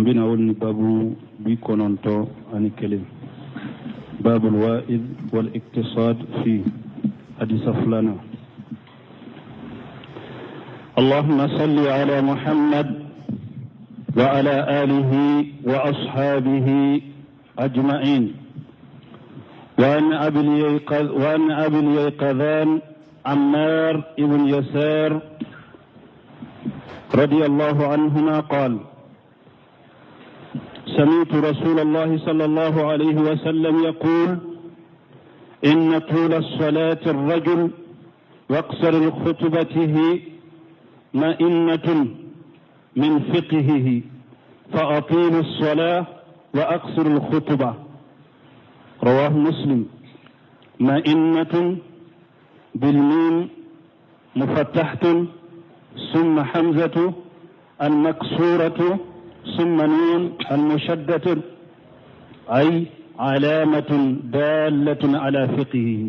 An bɛna o ni babu 91, babul wa'id wal iktisad fi hadisa filanan. اللهم صل على محمد وعلى آله وأصحابه أجمعين. وعن أبي اليقظان عمار بن يسار رضي الله عنهما قال: سمعت رسول الله صلى الله عليه وسلم يقول: إن طول الصلاة الرجل وقصر خطبته مئنة من فقهه، فأطيلوا الصلاة وأقصروا الخطبة. رواه مسلم. مئنة بالميم مفتحة ثم همزة المكسورة ثم نون المشدة، أي علامة دالة على فقهه.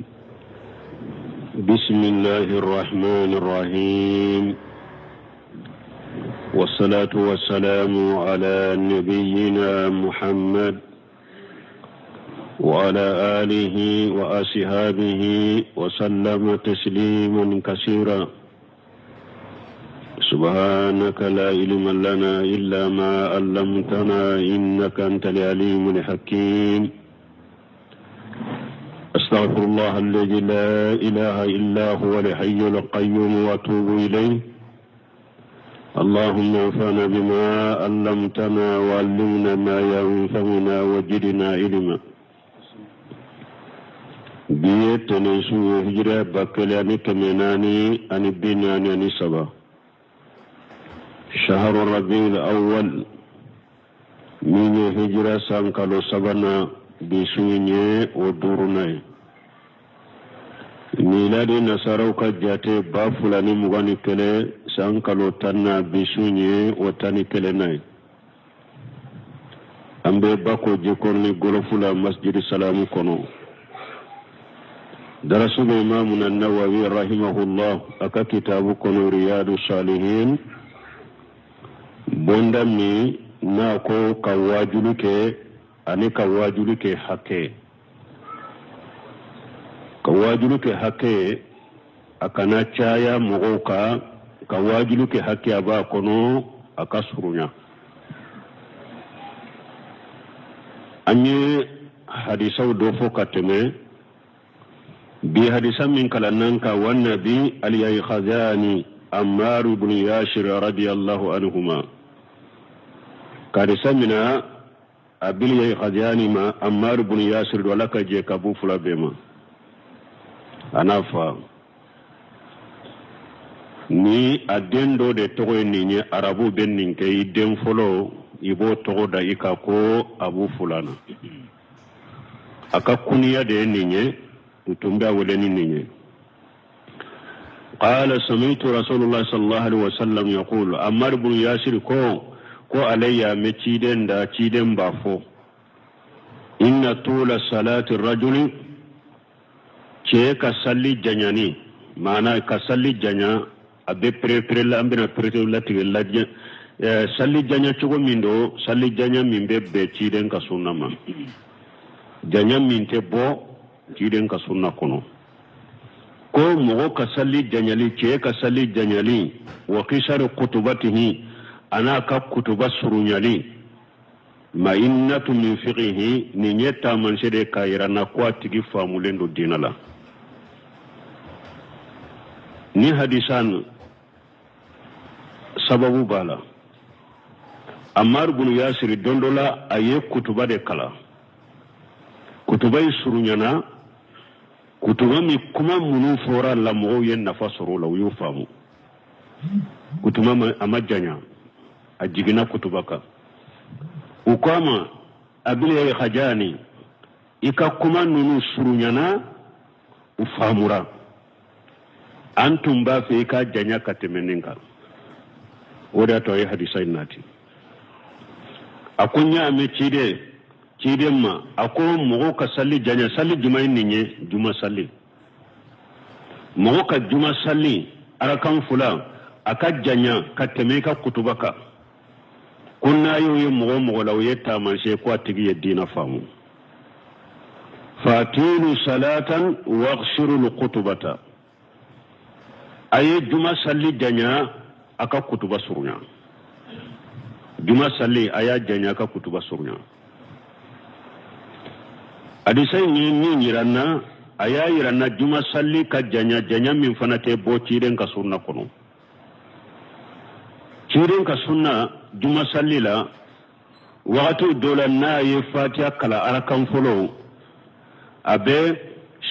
بسم الله الرحمن الرحيم، والصلاة والسلام على نبينا محمد وعلى آله وأصحابه وسلم تسليما كثيرا. سبحانك لا علم لنا إلا ما علمتنا إنك أنت العليم الحكيم. أستغفر الله الذي لا إله إلا هو الحي القيوم وأتوب إليه. اللهم انفعنا بما علمتنا وعلمنا ما ينفعنا وزدنا علما. Bi ye tɛnɛnsu ye, hijira 1443, shahru rabiul awwal, min ye hijira san kalo sabanan, bi su ye o duurunan ye. Miladi nasaraw ka jate, 2021 san kalo 10nan, bi su ye o 11nan ye. An bɛ Bako Jikɔrɔni gɔlɔfu la, Masjidi Salamu kɔnɔ. Darasu bɛ Imamuna Nawawi rahimahullah a ka kitabu kɔnɔ, Riyadu Salihin, bonda min n'a ko ka waajuli kɛ ani ka waajuli kɛ hakɛ, ka waajuli kɛ hakɛ, a kana caya mɔgɔw kan, ka waajuli kɛ hakɛ a b'a kɔnɔ, a ka surunya. An ye hadisaw dɔ fɔ ka tɛmɛ. Bi hadisa min kalannan ka, wa an abi alyakhazani Ammar ibn Yasir radiyallahu anhuma, ka hadisa mina Abil Yakhazani ma, Ammar ibn Yasir do, Ala ka jɛ ka b'u fila bɛɛ ma, a n'a fa ni a den dɔ de tɔgɔ ye nin ye. Arabu bɛ nin kɛ, i den fɔlɔ i b'o tɔgɔ da i ka ko Abu Fulana, a ka kuniya de ye nin ye, u tun b'a wele ni nin ye. قال سمعت رسول الله صلى الله عليه وسلم يقول، Ammar ibn Yasir ko ale y'a mɛn ciden da, ciden b'a fɔ: inna tula salati rajuli, cɛ ka sali janyani, maana ka sali janya, a bɛ perepere la, an bɛna perepere latigɛ lajɛ sali janya cogo min don, sali janya min bɛ bɛn ciden ka sunna ma, janya min tɛ bɔ ciden ka sunna kɔnɔ, ko mɔgɔ ka sali janyali, cɛ ka sali janyali, wa kisari kutubatihi, a n'a ka kutuba surunyali, ma'innatu min fiqihi, nin ye taamasiyɛn de k'a yira na ko a tigi faamulen don diinɛ la. Ni hadisa sababu b'a la, Ammar bunu Yasiri, don dɔ la a ye kutuba de kalan, kutuba in surunyana, kutuba min kuma minnu fɔra la, mɔgɔw ye nafa sɔrɔ o la, u y'o faamu. Kutuba a ma janya, a jiginna kutuba kan. U ko a ma: Abil Yakhajani, i ka kuma ninnu surunyana, u faamura, an tun b'a fɛ i ka janya ka tɛmɛ nin kan. O de y'a to a ye hadisa in nati. A ko n y'a mɛn ciden ma, a ko mɔgɔw ka sali janya. Sali juma ye nin ye, juma sali, mɔgɔ ka juma sali arakan fila, a ka janya ka tɛmɛ i ka kutuba kan. Ko n'a y'o ye mɔgɔ o mɔgɔ la, o ye taamasiyɛn ko a tigi ye diina faamu. Fatilu salatan waqsiru lkutubata, a ye juma sali janya, a ka kutuba surunya. Juma sali, a y'a janya, a ka kutuba surunya. Hadisa in ye min yira n na, a y'a yira n na juma sali ka janya, janya min fana tɛ bɔ ciden ka sunna kɔnɔ. Ciden ka sunna juma sali la, wagati dɔ la, n'a ye fatiya kalan arakan fɔlɔ, a bɛ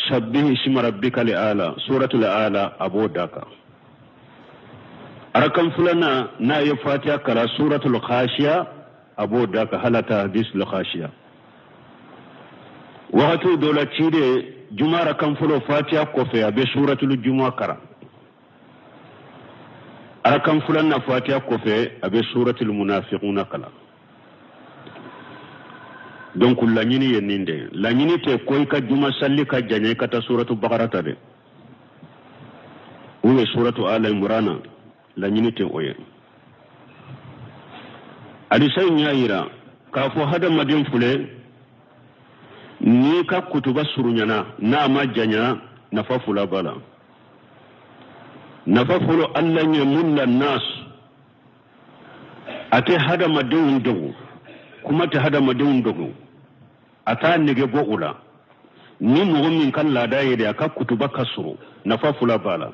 sabbihi isma rabbikal ala, suratul ala, a b'o da kan. Arakan filanan, n'a ye fatiya kalan, suratul khashiya, a b'o da kan, hal ata hadisul khashiya. Wagati dɔ la, ciden juma arakan fɔlɔ, fatiya kɔfɛ, a bɛ suratul juma kalan. Arakan filanan, fatiya kɔfɛ, a bɛ suratul munafiquna kalan. Donc laɲini ye nin de. Laɲini tɛ ko i ka juma sali ka janya, i ka taa suratu bakara ta dɛ, ou bien suratu ala imrana. Laɲini tɛ o ye. Hadisa in y'a yira k'a fɔ hadamaden filɛ, n'i ka kutuba surunyana, n'a ma janya, nafa fila b'a la. Nafa fɔlɔ, alla yamulla nas, a tɛ hadamadenw dogo, kuma tɛ hadamadenw dogo, a t'a nege bɔ u la. Ni mɔgɔ min ka laada ye de a ka kutuba ka surun, nafa fila b'a la.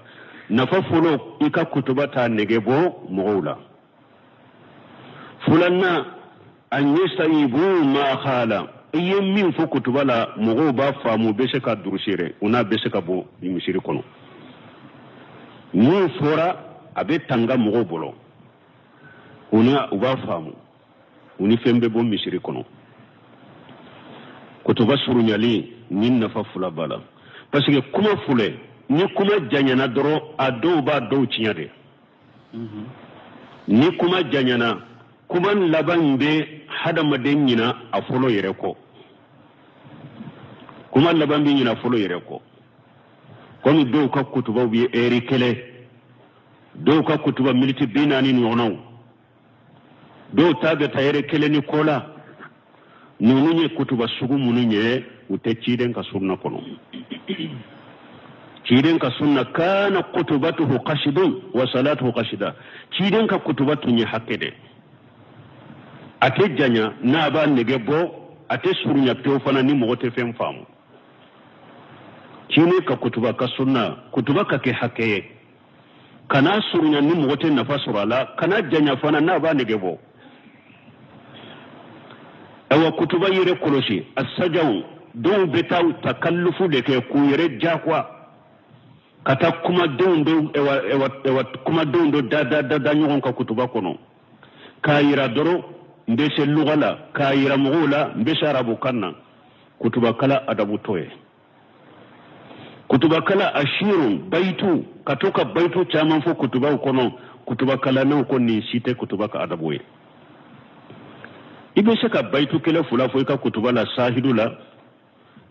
Nafa fɔlɔ, i ka kutuba t'a nege bɔ mɔgɔw la. Filanan, an yasta'ibu ma qala, i ye min fɔ kutuba la, mɔgɔw b'a faamu, u bɛ se ka durusi yɛrɛ, u n'a bɛ se ka bɔ misiri kɔnɔ. Min fɔra, a bɛ tanga mɔgɔw bolo, u n'a u b'a faamu, u ni fɛn bɛ bɔ misiri kɔnɔ. Kutuba surunyali ni nafa fila b'a la, parce que kuma filɛ, ni kuma janyana dɔrɔn, a dɔw b'a dɔw tiɲɛ de. Ni kuma janyana, kuma laban bɛ hadamaden ɲina a fɔlɔ yɛrɛ kɔ. Kuma laban bɛ ɲina fɔlɔ yɛrɛ kɔ. Komi dɔw ka kutubaw bɛ ɛri kelen, dɔw ka kutuba miniti 40 ɲɔgɔnnaw, dɔw ta bɛ taa ɛri kelen ni kɔ la. Ninnu ye kutuba sugu minnu ye, u tɛ ciden ka sunna kɔnɔ. Ciden ka sunna, kana kutubatuhu qasidun wa salatuhu qasida, ciden ka kutuba tun ye hakɛ de, a tɛ janya n'a b'a nege bɔ, a tɛ surunya pewu fana ni mɔgɔ tɛ fɛn faamu. Ciden ka kutuba ka sunna, kutuba ka kɛ hakɛ ye, kana surunya ni mɔgɔ tɛ nafa sɔrɔ a la, kana janya fana n'a b'a nege bɔ. Awa, kutuba yɛrɛ kɔlɔsi a sajaw, dɔw bɛ taa takallufu de kɛ k'u yɛrɛ diyagoya ka taa kumadenw dɔ, ewa, ewa, kumadenw dɔ da da da da ɲɔgɔn kan kutuba kɔnɔ, k'a yira dɔrɔn n bɛ se luga la, k'a yira mɔgɔw la n bɛ se arabukan na. Kutubakala adabu t'o ye. Kutubakala ashirun bayitu, ka to ka bayitu caman fɔ kutubaw kɔnɔ, kutubakalannaw ko nin si tɛ kutuba ka adabu ye. I bɛ se ka bayitu kelen fila fɔ i ka kutuba la sahidu la,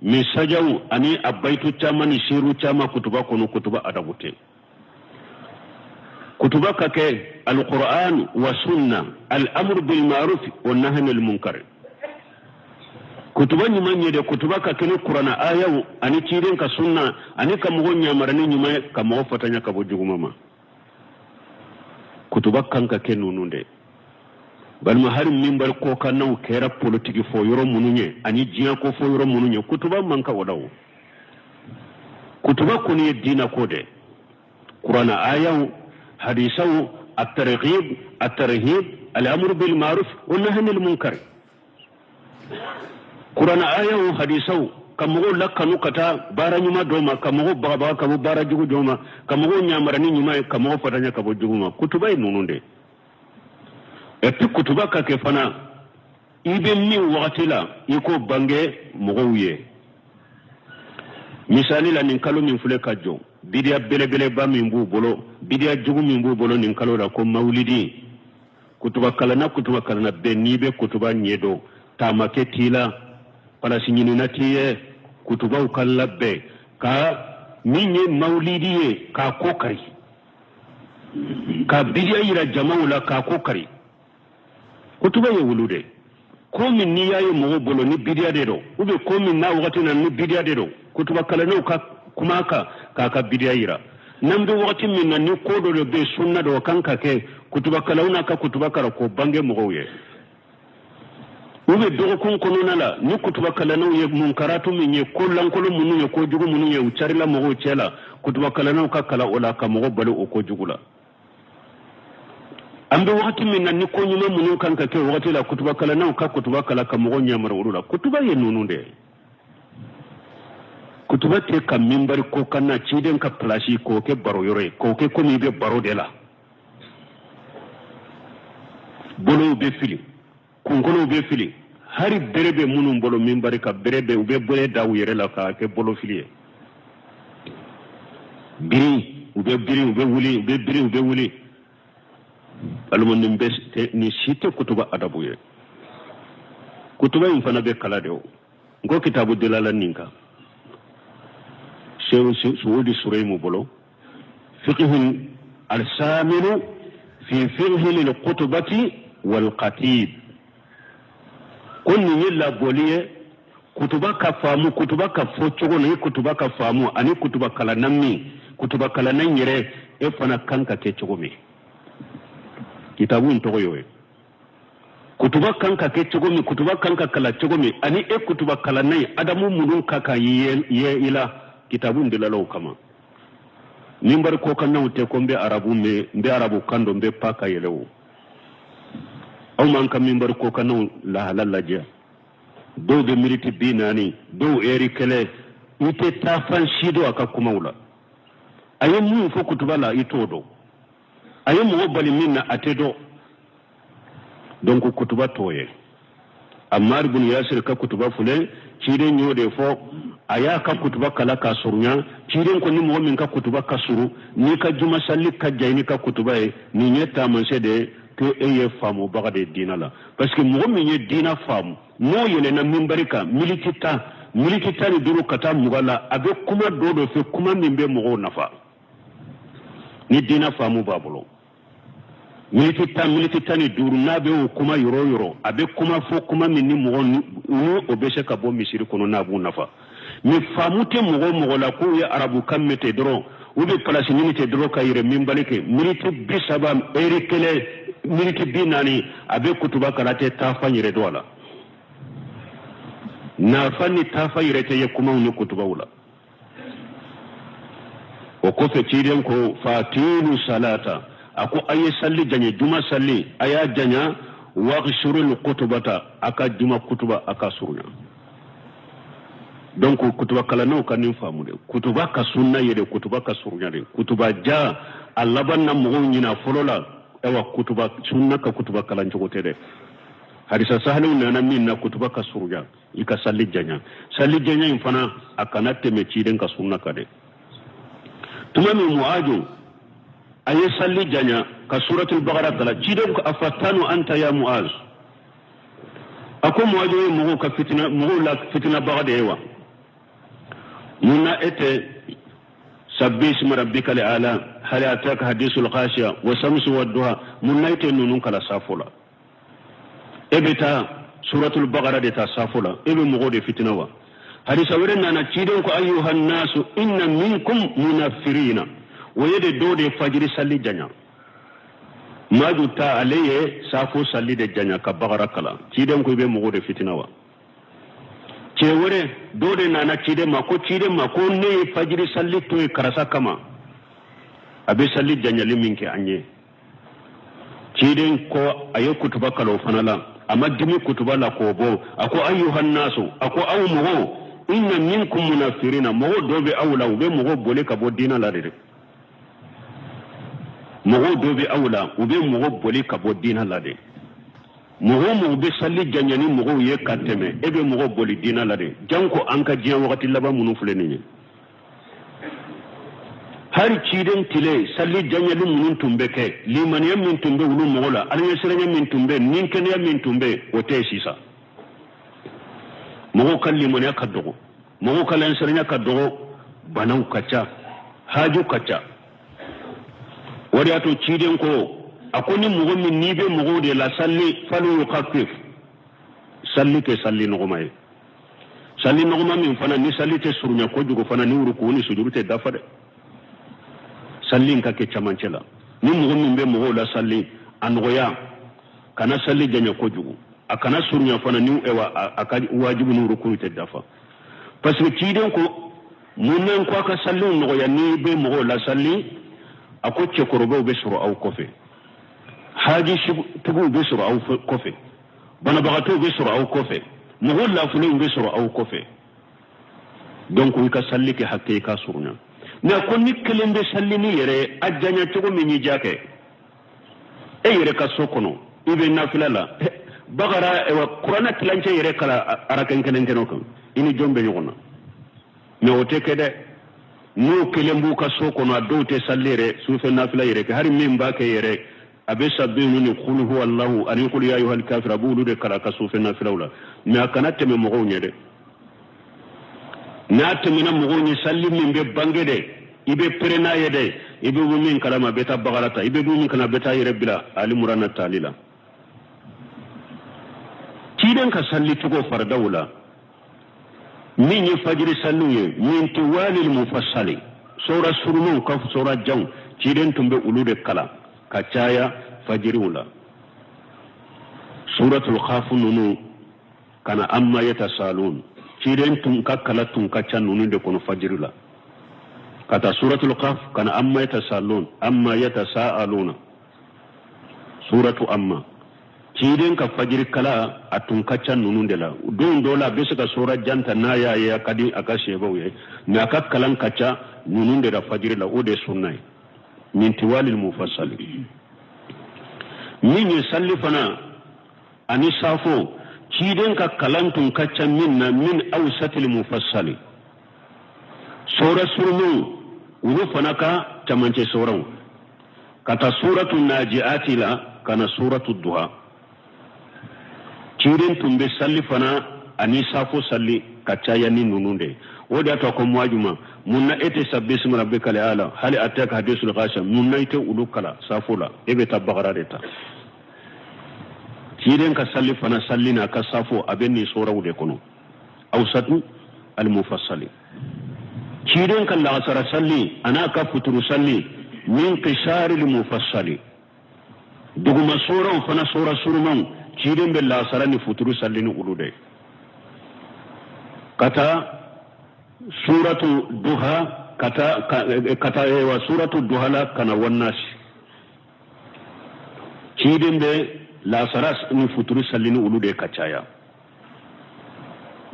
mais sajaw ani a bayitu caman ni seeru caman kutuba kɔnɔ, kutuba adabu tɛ. Kutuba ka kɛ alquran wa sunna, al-amru bil ma'ruf wa nahy anil munkar. Kutuba ɲuman ye de, kutuba ka kɛ ni kurana ayaw ani ciden ka sunna, ani ka mɔgɔ ɲamara ni ɲuman ye, ka mɔgɔ fatanya ka bɔ juguman ma. Kutuba kan ka kɛ ninnu de. Balima, hali minbari kɔkannaw kɛra politiki fɔ yɔrɔ minnu ye ani diɲɛ ko fɔ yɔrɔ minnu ye, kutuba man kan o la. O kutuba kɔni ye diinɛ ko de, kurana ayaw, hadisaw, at-targhib at-tarhib, al-amru bil ma'ruf wa nahy anil munkar. Kurana ayaw, hadisaw, ka mɔgɔw lakanu ka taa baara ɲuman dɔ ma, ka mɔgɔw bagabaga ka bɔ baara jugu dɔ ma, ka mɔgɔw ɲamara ni ɲuman ye, ka mɔgɔw fatanya ka bɔ jugu ma. Kutuba ye ninnu de. Et puis kutuba ka kɛ fana, i bɛ min wagati la, i k'o bange mɔgɔw ye. Misali la, nin kalo min filɛ ka jɔ, bidiya belebeleba min b'u bolo, bidiya jugu min b'u bolo nin kalo la, ko mawulidi, kutuba kalanna, kutuba kalanna bɛɛ, n'i bɛ kutuba ɲɛdɔn, taamakɛ t'i la, palasi ɲinina t'i ye, kutubaw ka labɛn ka min ye mawulidi ye, k'a ko kari, ka bidiya yira jamaw la, k'a ko kari. Kutuba ye wulu de ko min n'i y'a ye mɔgɔw bolo ni bidiya de don, ou bien ko min n'a wagati na ni bidiya de don, kutuba kalannaw ka kuma kan k'a ka bidiya yira. N'an bɛ wagati min na, ni ko dɔ de bɛ yen, sunna dɔ kan ka kɛ, kutuba kalanw n'a ka kutuba kalan k'o bange mɔgɔw ye. Ou bien dɔgɔkun kɔnɔna la, ni kutuba kalannaw ye munkaratu min ye, ko lankolon minnu ye, ko jugu minnu ye, u carila mɔgɔw cɛ la, kutuba kalannaw ka kalan o la ka mɔgɔ bali o ko jugu la. An bɛ wagati min na, ni ko ɲuman minnu kan ka kɛ wagati la, kutuba kalannaw ka kutuba kalan ka mɔgɔ ɲamara olu la. Kutuba ye ninnu de ye. Kutuba tɛ ka minbari ko ka na ciden ka pilasi k'o kɛ baro yɔrɔ ye, k'o kɛ komi i bɛ baro de la. Bolow bɛ fili, kunkolow bɛ fili, hari bere bɛ minnu bolo minbari kan, bere bɛ u bɛ bere da u yɛrɛ la k'a kɛ bolofili ye. Birin, u bɛ birin, u bɛ wuli, u bɛ birin, u bɛ wuli. Balima, nin bɛ nin si tɛ kutuba adabu ye. Kutuba in fana bɛ kala de. O n ko kitabu delala nin kan Sehu Suudi Sureimu bolo, fiqhu alsaminu fi fiqhi lilkutubati walkhatib, ko nin ye labɔli ye kutuba ka faamu, kutuba ka fɔ cogo ni kutuba ka faamu ani kutuba kalanna min, kutuba kalanna yɛrɛ e fana kan ka kɛ cogo min. Kitabu in tɔgɔ y'o ye: kutuba kan ka kɛ cogo min, kutuba kan ka kalan cogo min, ani e kutuba kalanna ye adamu minnu ka kan ye i la. Kitabu in delala o kama. Minbari kɔkannaw tɛ ko n bɛ arabu mɛn, n bɛ arabu kan dɔn, n bɛ pa ka yɛlɛ. O aw m'an ka minbari kɔkannaw lahala lajɛ. Dɔw bɛ miniti 40, dɔw ɛri kelen. I tɛ taafan si dɔn a ka kumaw la. A ye mun fɔ kutuba la, i t'o dɔn. A ye mɔgɔ bali min na, a tɛ dɔn. Donc kutuba t'o ye. Ammar bin Yasir ka kutuba filɛ, ciden y'o de fɔ. A y'a ka kutuba kala k'a surunya. Ciden ko ni mɔgɔ min ka kutuba ka surun, n'i ka juma sali ka jan n'i ka kutuba ye, nin ye taamasiyɛn de ye ko e ye faamubaga de ye diina la. Parce que mɔgɔ min ye diina faamu, n'o yɛlɛnna minbari kan militi 10, militi 15 ka taa 20 la, a bɛ kuma dɔ de fɛ, kuma min bɛ mɔgɔw nafa. Ni diina faamu b'a bolo, miniti 10, miniti 15, n'a bɛ o kuma yɔrɔ o yɔrɔ, a bɛ kuma fɔ, kuma min ni mɔgɔ ni o bɛ se ka bɔ misiri kɔnɔ, n'a b'u nafa. Mais faamu tɛ mɔgɔ o mɔgɔ la k'u ye arabukan mɛn ten dɔrɔn, u bɛ palasi ɲini ten dɔrɔn ka yɛrɛ minbali kɛ miniti 30, ɛri kelen, miniti 40, a bɛ kutuba kalan, tɛ taafan yɛrɛ dɔn a la. Nafa ni taafa yɛrɛ tɛ ye kumaw ni kutubaw la. O kɔfɛ ciden ko fatilu salata, a ko a ye salli janya, juma salli a y'a janya, waqsurul kutubata, a ka juma kutuba a ka surunya. Donc kutuba kalannaw ka nin faamu de, kutuba ka sunna ye de, kutuba ka surunya de, kutuba ja a laban na mɔgɔw ɲina fɔlɔ la. Ayiwa, kutuba sunna ka kutuba kalan cogo tɛ dɛ. Hadisa sahaliw nana min na, kutuba ka surunya, i ka sali janya. Sali janya in fana, a kana tɛmɛ ciden ka sunna kan dɛ. Tuma min Muaju a ye sali janya ka suratul bakara kalan, ciden ko afatanu anta ya Muaz? A ko Muaju ye mɔgɔw ka fitina, mɔgɔw la fitinabaga de ye wa? Mun na e tɛ sabbi isma rabbika ala, hal ataka hadisul ghashiya, wa samsu wa duha, mun na e tɛ ninnu kalan safo la? E bɛ taa suratul bakara de ta safo la, e bɛ mɔgɔw de fitina wa? Hadisa wɛrɛ nana, ciden ko ayyuha nasu inna minkum munafirina. O ye de dɔw de fajiri sali janya. Maju ta, ale ye safo sali de janya ka bakara kalan. Ciden ko i bɛ mɔgɔw de fitina wa? Cɛ wɛrɛ dɔw de nana ciden ma ko ciden ma ko ne ye fajiri sali to ye karisa kama, a bɛ sali janyali min kɛ an ye. Ciden ko a ye kutuba kalan o fana la, a ma dimi kutuba la k'o bɔ. A ko ayyuhan nasu, a ko aw mɔgɔw, inna minkum munafirina, mɔgɔw dɔw bɛ aw la, u bɛ mɔgɔw boli ka bɔ diinɛ la de dɛ. Mɔgɔw dɔw bɛ aw la, u bɛ mɔgɔ boli ka bɔ diinɛ la de. Mɔgɔ o mɔgɔ bɛ sali janya ni mɔgɔw ye ka tɛmɛ, e bɛ mɔgɔ boli diinɛ la de. Janko an ka diɲɛ wagati laban minnu filɛ nin ye, hari ciden tile sali janyali minnu tun bɛ kɛ, limaniya min tun bɛ olu mɔgɔ la, alaɲɛsiranya min tun bɛ, ni kɛnɛya min tun bɛ, o tɛ sisan. Mɔgɔw ka limaniya ka dɔgɔ, mɔgɔw ka alaɲɛsiranya ka dɔgɔ, banaw ka ca, haju ka ca. O de y'a to ciden ko A ko ni mɔgɔ min n'i bɛ mɔgɔw de lasalli, falyukhaffif, salli kɛ salli nɔgɔma ye, salli nɔgɔma min fana ni salli tɛ surunya kojugu fana, ni ruku ni sujuru tɛ dafa dɛ, salli in ka kɛ camancɛ la. Ni mɔgɔ min bɛ mɔgɔw lasalli, a nɔgɔya, kana salli janya kojugu, a kana surunya fana ni a ka wajibu ni ruku tɛ dafa, parce que ciden ko mun na ko a ka salliw nɔgɔya n'i bɛ mɔgɔw lasalli? A ko cɛkɔrɔbaw bɛ sɔrɔ aw kɔfɛ, haji tigiw bɛ sɔrɔ aw kɔfɛ, banabagatɔw bɛ sɔrɔ aw kɔfɛ, mɔgɔ lafulenw bɛ sɔrɔ aw kɔfɛ. Donc i ka salli kɛ hakɛ, i ka surunya. Mais ko ni kelen bɛ salli n'i yɛrɛ ye, a janya cogo min y'i diya kɛ, e yɛrɛ ka so kɔnɔ, i bɛ nafila la, bakara kuranɛ tilancɛ yɛrɛ kalan arakan kelen kɛnɛ kan, i ni jɔn bɛ ɲɔgɔn na? Mais o tɛ kɛ dɛ. N'u kelen b'u ka so kɔnɔ, a dɔw tɛ salli yɛrɛ, sufɛ nafila yɛrɛ kɛ. Hali min b'a kɛ yɛrɛ, a bɛ sabihu ni kulu huwa Allahu ani kulu ya ayyuhal kafir, a b'olu de kalan a ka sufɛ nafilaw la. Mais a kana tɛmɛ mɔgɔw ɲɛ dɛ. N'a tɛmɛna mɔgɔw ɲɛ, salli min bɛ bange dɛ, i bɛ pere n'a ye dɛ, i bɛ bɔ min kalama, a bɛ taa bakara ta, i bɛ bɔ min kalama, a bɛ taa yɛrɛ bila Ali Murana tali la. Ciden ka salli cogo faridaw la, min ye fajiri salliw ye, min tiwalil mufassali, sura surumanw ka sura janw, ciden tun bɛ olu de kalan ka caya fajiriw la, suratul khafu ninnu ka na amma yatasalun. Ciden tun ka kalan tun ka ca ninnu de kɔnɔ fajiri la, ka taa suratul kaf ka na amma yatasalun, amma yatasaaluna, suratu amma. Ciden ka fajiri kalan a tun ka ca ninnu de la. Don dɔ la, a bɛ se ka sura jan ta n'a y'a ye a ka di a ka sahabaw ye, mais a ka kalan ka ca ninnu de la fajiri la. O de ye sunna ye, min tiwalil mufassali. Min ye salli fana ani safo, ciden ka kalan tun ka ca min na, min awsatil mufassali, sura surumanw, olu fana ka camancɛ suraw, ka taa suratu najiati la ka na suratu duha. Ciden tun bɛ salli fana ani safo salli ka caya ni ninnu de ye. O de y'a to a ko Muaju ma, mun na e tɛ sabbisma rabbikal ala, hali ataka hadisul ghashiya, mun na i tɛ olu kalan safo la, e bɛ taa bakara de ta? Ciden ka salli fana, salli n'a ka safo, a bɛ nin suraw de kɔnɔ, awsatu almufassali. Ciden ka lagasara salli an'a ka futuru salli, min qisaril mufassali, duguma suraw fana, sura surumanw, ciden bɛ lagasara ni futuru salli ni olu de, ka taa suratu duha, ka taa wa suratu duha la ka na wannasi. Ciden bɛ lasara ni futuru salli ni olu de ka caya.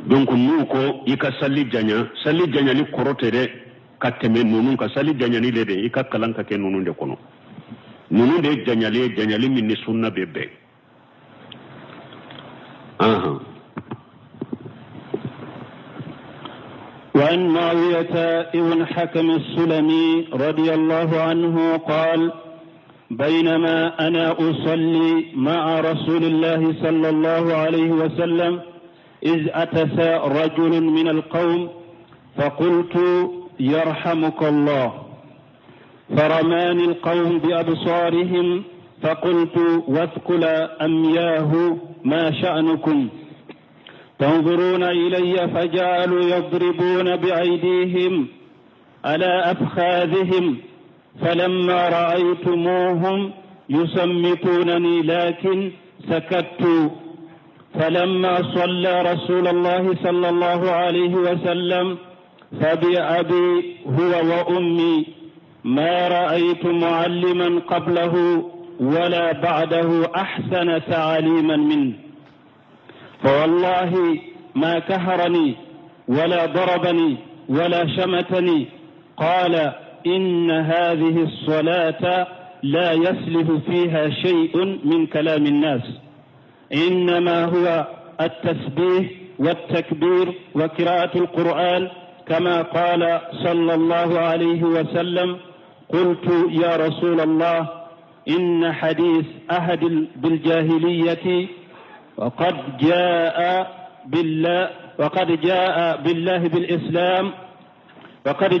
Donc n'u ko i ka salli janya, salli janyali kɔrɔ tɛ dɛ ka tɛmɛ ninnu kan. Salli janyali le de, i ka kalan ka kɛ ninnu de kɔnɔ. Ninnu de ye janyali ye, janyali min ni sunna bɛ bɛn. وعن معاوية ابن حكم السلمي رضي الله عنه قال: بينما أنا أصلي مع رسول الله صلى الله عليه وسلم إذ أتس رجل من القوم، فقلت: يرحمك الله. فرماني القوم بأبصارهم، فقلت: واثقل أمياه، ما شأنكم تنظرون إلي؟ فجعلوا يضربون بأيديهم على أفخاذهم، فلما رأيتموهم يسمتونني لكن سكت. فلما صلى رسول الله صلى الله عليه وسلم، فبأبي هو وأمي ما رأيت معلما قبله ولا بعده أحسن تعليما منه، فوالله ما كهرني ولا ضربني ولا شمتني. قال: إن هذه الصلاة لا يسلف فيها شيء من كلام الناس، إنما هو التسبيح والتكبير وقراءة القرآن، كما قال صلى الله عليه وسلم. قلت: يا رسول الله، إن حديث عهد بالجاهلية، وقد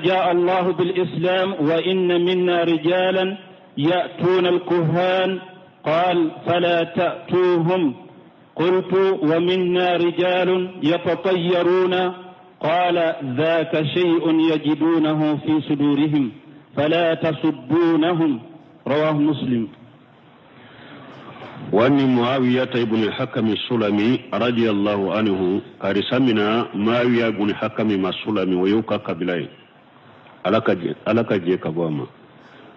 جاء الله بالإسلام، وإن منا رجالا يأتون الكهان قال فلا تأتوهم قلت ومنا رجال يتطيرون قال ذاك شيء يجدونه في صدورهم فلا تصدونهم رواه مسلم وأن معاوية بن الحكم السلمي رضي الله عنه karisa mina معاوية بن الحكم السلمي o y'u ka kabila ye ala ka jɛ ka bɔ a ma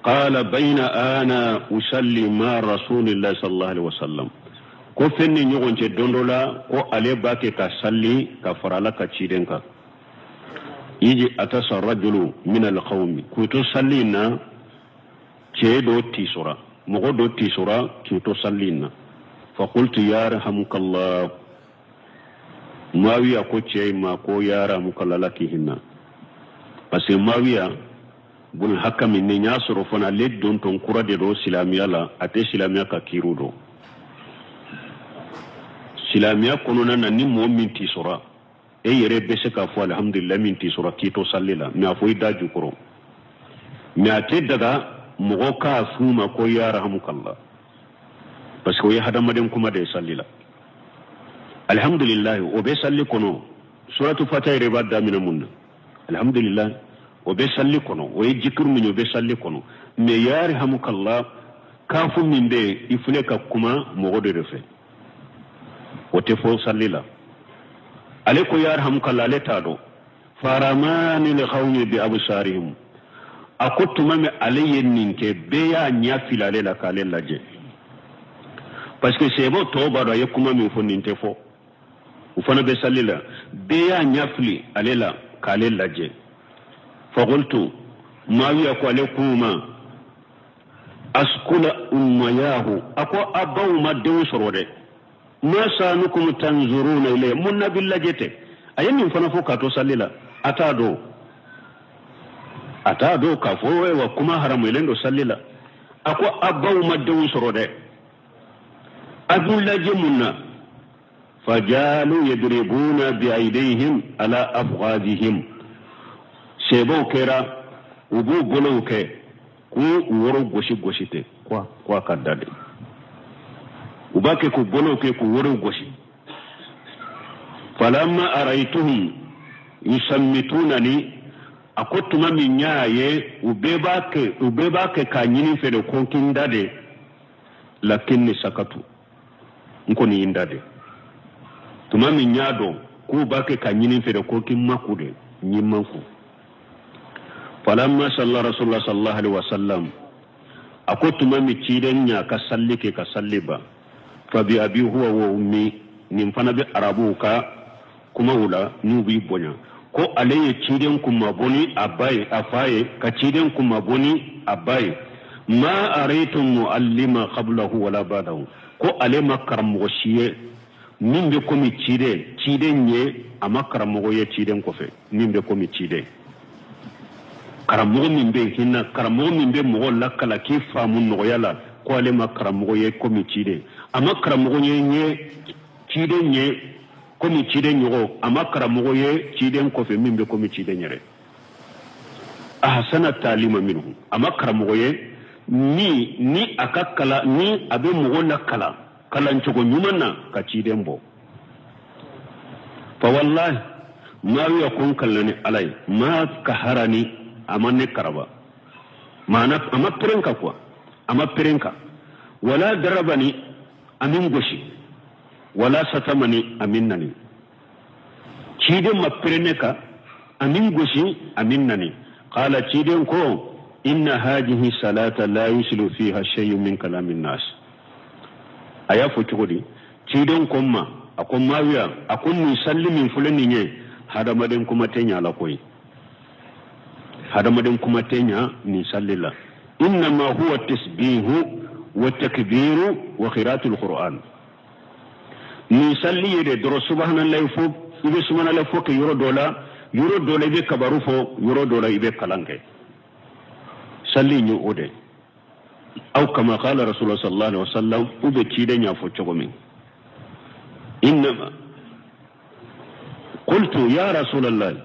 قال بين أنا أصلي مع رسول الله صلى الله عليه وسلم ko fɛn ni ɲɔgɔn cɛ don dɔ la ko ale b'a kɛ ka salli ka fara ala ka ciden kan إذ عطس رجل من القوم k'u to salli in na cɛ dɔ tisora mɔgɔ dɔ tisora k'u to salli in na فقلت يرحمك الله Muawiya ko cɛ in ma ko يرحمك الله ala k'i hinɛ parce que Muawiya bun Hakami nin y'a sɔrɔ fana ale dontɔn kura de don silamɛya la a tɛ silamɛya ka kiiriw dɔn silamɛya kɔnɔna na ni mɔgɔ min tisora e yɛrɛ bɛ se k'a fɔ alihamudulila min tisora k'i to salli la mais a fɔ i da jukɔrɔ mais a tɛ daga mɔgɔ k'a f'u ma ko يرحمك الله parce que o ye hadamaden kuma de ye salli la alihamdulilayi o bɛ salli kɔnɔ suratu fatiha yɛrɛ b'a daminɛ mun na alihamdulilayi o bɛ salli kɔnɔ o ye jikiru min ye o bɛ salli kɔnɔ mais يرحمك الله kafu min bɛ yen i filɛ ka kuma mɔgɔ dɔ de fɛ o tɛ fɔ salli la ale ko يرحمك الله ale t'a dɔn فرماني القوم بأبصارهم a ko tuma min ale ye nin kɛ bɛɛ y'a ɲɛ fili ale la k'ale lajɛ parce que sɛbɛw tɔw b'a dɔn a ye kuma min fɔ nin tɛ fɔ u fana bɛ sali la bɛɛ y'a ɲɛ fili ale la k'ale lajɛ فقلت Muawiya ko ale k'u ma أثكلى أمياه a ko a baw ma denw sɔrɔ dɛ ما شأنكم تنظرون إلي mun na bi lajɛ tɛ a ye nin fana fɔ k'a to sali la a t'a dɔn a t'a dɔn k'a fɔ wa kuma haramuyalen don sali la a ko a baw ma denw sɔrɔ dɛ a b'u lajɛ mun na فجعلوا يضربون بأيديهم على أفخاذهم sɛbɛw kɛra u b'u bolow kɛ k'u woro gosi gosi ten ko a ka da de u b'a kɛ k'u bolow kɛ k'u worow gosi فلما رأيتهم يشمتونني a ko tuma min y'a ye u bɛɛ b'a kɛ k'a ɲini fɛ de ko k'i n da de لكني سكت n kɔni y'i n da de tuma min y'a dɔn k'u b'a kɛ k'a ɲini fɛ de ko k'i maku de n y'i maku فلما صلى رسول الله صلى الله عليه وسلم a ko tuma min ciden y'a ka salli kɛ ka salli ban فبأبي هو وأمي nin fana bɛ arabuw ka kumaw la n'u b'i bonya ko ale ye ciden kunmabɔ ni a ba ye a fa ye ka ciden kunmabɔ ni a ba ye ما رأيت معلما قبله ولا بعده ko ale ma karamɔgɔ si ye min bɛ komi ciden ciden ye a ma karamɔgɔ ye ciden kɔfɛ min bɛ komi ciden karamɔgɔ min bɛ hinɛ karamɔgɔ min bɛ mɔgɔ lakala k'i faamu nɔgɔya la ko ale ma karamɔgɔ ye komi ciden a ma karamɔgɔ ye ciden ye komi ciden ɲɔgɔn a ma karamɔgɔ ye ciden kɔfɛ min bɛ komi ciden yɛrɛ أحسن تعليما منه a ma karamɔgɔ ye ni ni a ka kala ni a bɛ mɔgɔ lakala kalancogo ɲuman na ka ciden bɔ فوالله Muawiya ko n kalanna ni ala ye ما قهرني a ma ne karaba maana a ma peren ka quoi a ma peren ka ولا ضربني a min gosi ولا شتمني a min nani ciden ma pere ne ka a min gosi a min nani قال ciden ko إن هذه الصلاة لا يصلح فيها شيء من كلام الناس a y'a fɔ cogo di ciden ko n ma a ko Muawiya a ko nin salli min filɛ nin ye hadamaden kuma tɛ ɲa la koyi hadamaden kuma tɛ ɲa nin salli la إنما هو التسبيح والتكبير وقراءة القرآن nin salli ye de dɔrɔn subahanallahi fo i bɛ subahanallahi fo kɛ yɔrɔ dɔ la yɔrɔ dɔ la i bɛ kabaru fɔ yɔrɔ dɔ la i bɛ kalan kɛ salli in ye o de أو كما قال رسول الله صلى الله عليه وسلم u bɛ ciden y'a fɔ cogo min إنما قلت يا رسول الله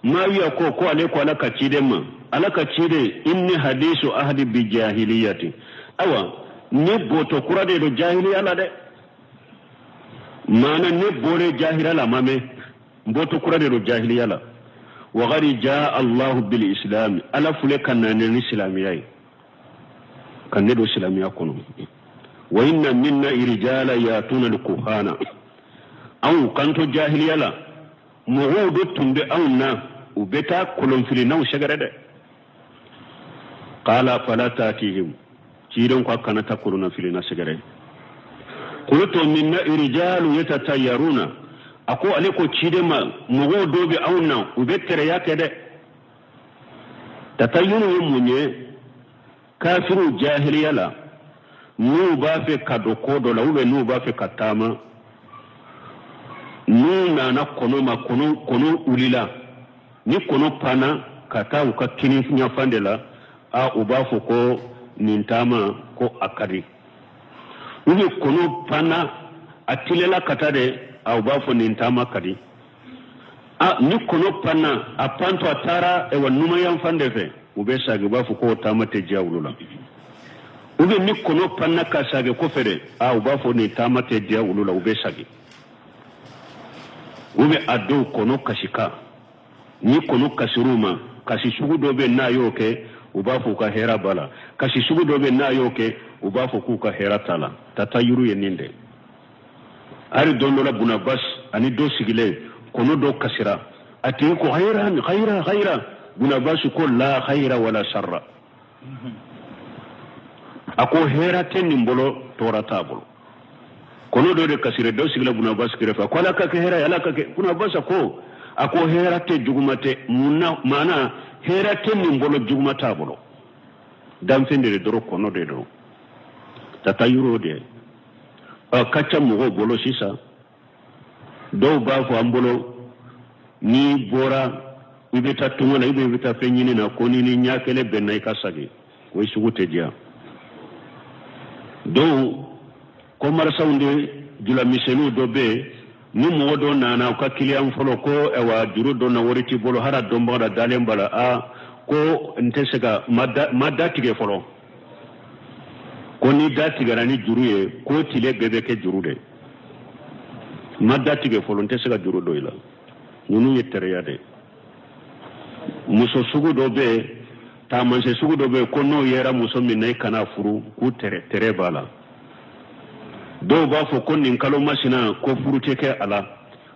Muawiya ko ko ale ko ala ka ciden ma ala ka ciden إني حديث عهد بجاهلية awa Ne bɔtɔ kura de don jahiliya la dɛ, maana ne bɔlen jahiliya la ma mɛn, n bɔtɔ kura de don jahiliya la. Wagadi jaa Allahu bil islam, Ala filɛ ka na ni silamɛya ye, ka ne don silamɛya kɔnɔ. Wa inna minna rijala yatuna al-kuhana, anw k'an to jahiliya la, mɔgɔw dɔ tun bɛ anw na, u bɛ taa kolonfilinaw sɛgɛrɛ dɛ. Qala fala tatihim, ciden ko a kana taa kolonfilina sɛgɛrɛ. Qultu minna rijalu yatatayaruna, a ko ale ko ciden ma, mɔgɔw dɔ bɛ anw na, u bɛ tɛrɛya kɛ dɛ. Tatayuru ye mun ye? Kafiriw jahiliya la, n'u b'a fɛ ka don ko dɔ la ou bien n'u b'a fɛ ka taama, n'u nana kɔnɔ ma, kɔnɔ wulila, ni kɔnɔ panna ka taa u ka kini ɲɛfan de la, a u b'a fɔ ko nin taama ko a ka di. Ou bien kɔnɔ panna a tilela ka taa de, a u b'a fɔ nin taama ka di. A ni kɔnɔ panna a pantɔ a taara ɛwa numanyanfan de fɛ, u bɛ sagi, u b'a fɔ k'o taama tɛ diya olu la. Ou bien ni kɔnɔ panna ka sagi kɔfɛ de, a u b'a fɔ nin taama tɛ diya olu la, u bɛ sagi. Ou bien a dɔw kɔnɔ kasikan, ni kɔnɔ kasir'u ma, kasi sugu dɔ bɛ n'a y'o kɛ, u b'a fɔ u ka hɛrɛ b'a la. Kasi sugu dɔ bɛ n'a y'o kɛ, u b'a fɔ k'u ka hɛrɛ t'a la. Tatayuru ye nin de. Hali don dɔ la, Bunabas ani dɔ sigilen, kɔnɔ dɔ kasira, a tigi ko hayira hayira hayira. Bunabas ko la hayira wala sarra, a ko hɛrɛ tɛ nin bolo, tɔɔrɔ t'a bolo. Kɔnɔ dɔ de kasira, dɔ sigilen Bunabas kɛrɛfɛ, ko Ala ka kɛ hɛrɛ ye, Ala ka kɛ. Bunabas ko, a ko hɛrɛ tɛ, juguma tɛ. Mun na? Maana hɛrɛ tɛ nin bolo, juguma t'a bolo, danfɛn de dɔrɔn, kɔnɔ de don. Tatayuru de a ka ca mɔgɔw bolo sisan. Dɔw b'a fɔ an bolo, n'i bɔra i bɛ taa tunga la, i bɛ taa fɛn ɲini na, ko ni ni ɲɛ kelen bɛnna, i ka sagi, ko i sugu tɛ diya. Dɔw kɔmarisaw de, julamisɛnninw dɔ bɛ yen, ni mɔgɔ dɔ nana u ka kiliyan fɔlɔ ko ɛwa juru dɔ na, wari t'i bolo, hali a dɔnbaga la dalen b'a la, a ko n tɛ se ka ma da tigɛ fɔlɔ, ko ni da tigɛra ni juru ye, ko tile bɛɛ bɛ kɛ juru de. Ma da tigɛ fɔlɔ, n tɛ se ka juru don i la. Ninnu ye tɛrɛya de. Muso sugu dɔ bɛ yen, taamasiyɛn sugu dɔ bɛ yen, ko n'o yera muso min na, i kana furu, k'u tɛrɛ tɛrɛ b'a la. Dɔw b'a fɔ ko nin kalo masina, ko furu tɛ kɛ a la.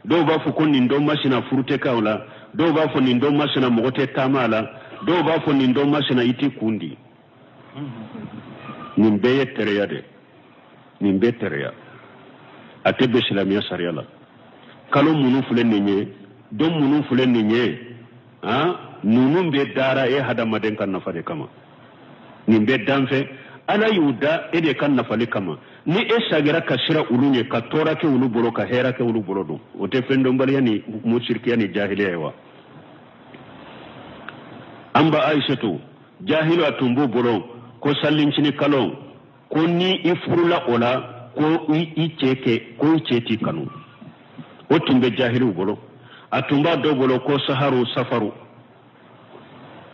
Dɔw b'a fɔ ko nin don masina, furu tɛ kɛ a la. Dɔw b'a fɔ nin don masina, mɔgɔ tɛ taama a la. Dɔw b'a fɔ nin don masina, i t'i kun di. Nin bɛɛ ye tɛrɛya de, nin bɛɛ tɛrɛya, a tɛ bɛn silamɛya sariya la. Kalo minnu filɛ nin ye, don minnu filɛ nin ye, han, ninnu bɛɛ dara e hadamaden ka nafa de kama. Nin bɛɛ danfɛn, Ala y'u da e de ka nafali kama. Ni e sagira ka siran olu ɲɛ, ka tɔɔrɔ kɛ olu bolo, ka hɛrɛ kɛ olu bolo don, o tɛ fɛn dɔnbaliya ni musirikiya ni jahiliya ye wa? An ba Ayisatu, jahilu a tun b'u bolo ko salincini kalo, ko ni i furula o la, ko i cɛ kɛ ko i cɛ t'i kanu. O tun bɛ jahiliw bolo. A tun b'a dɔw bolo ko saharu safaru,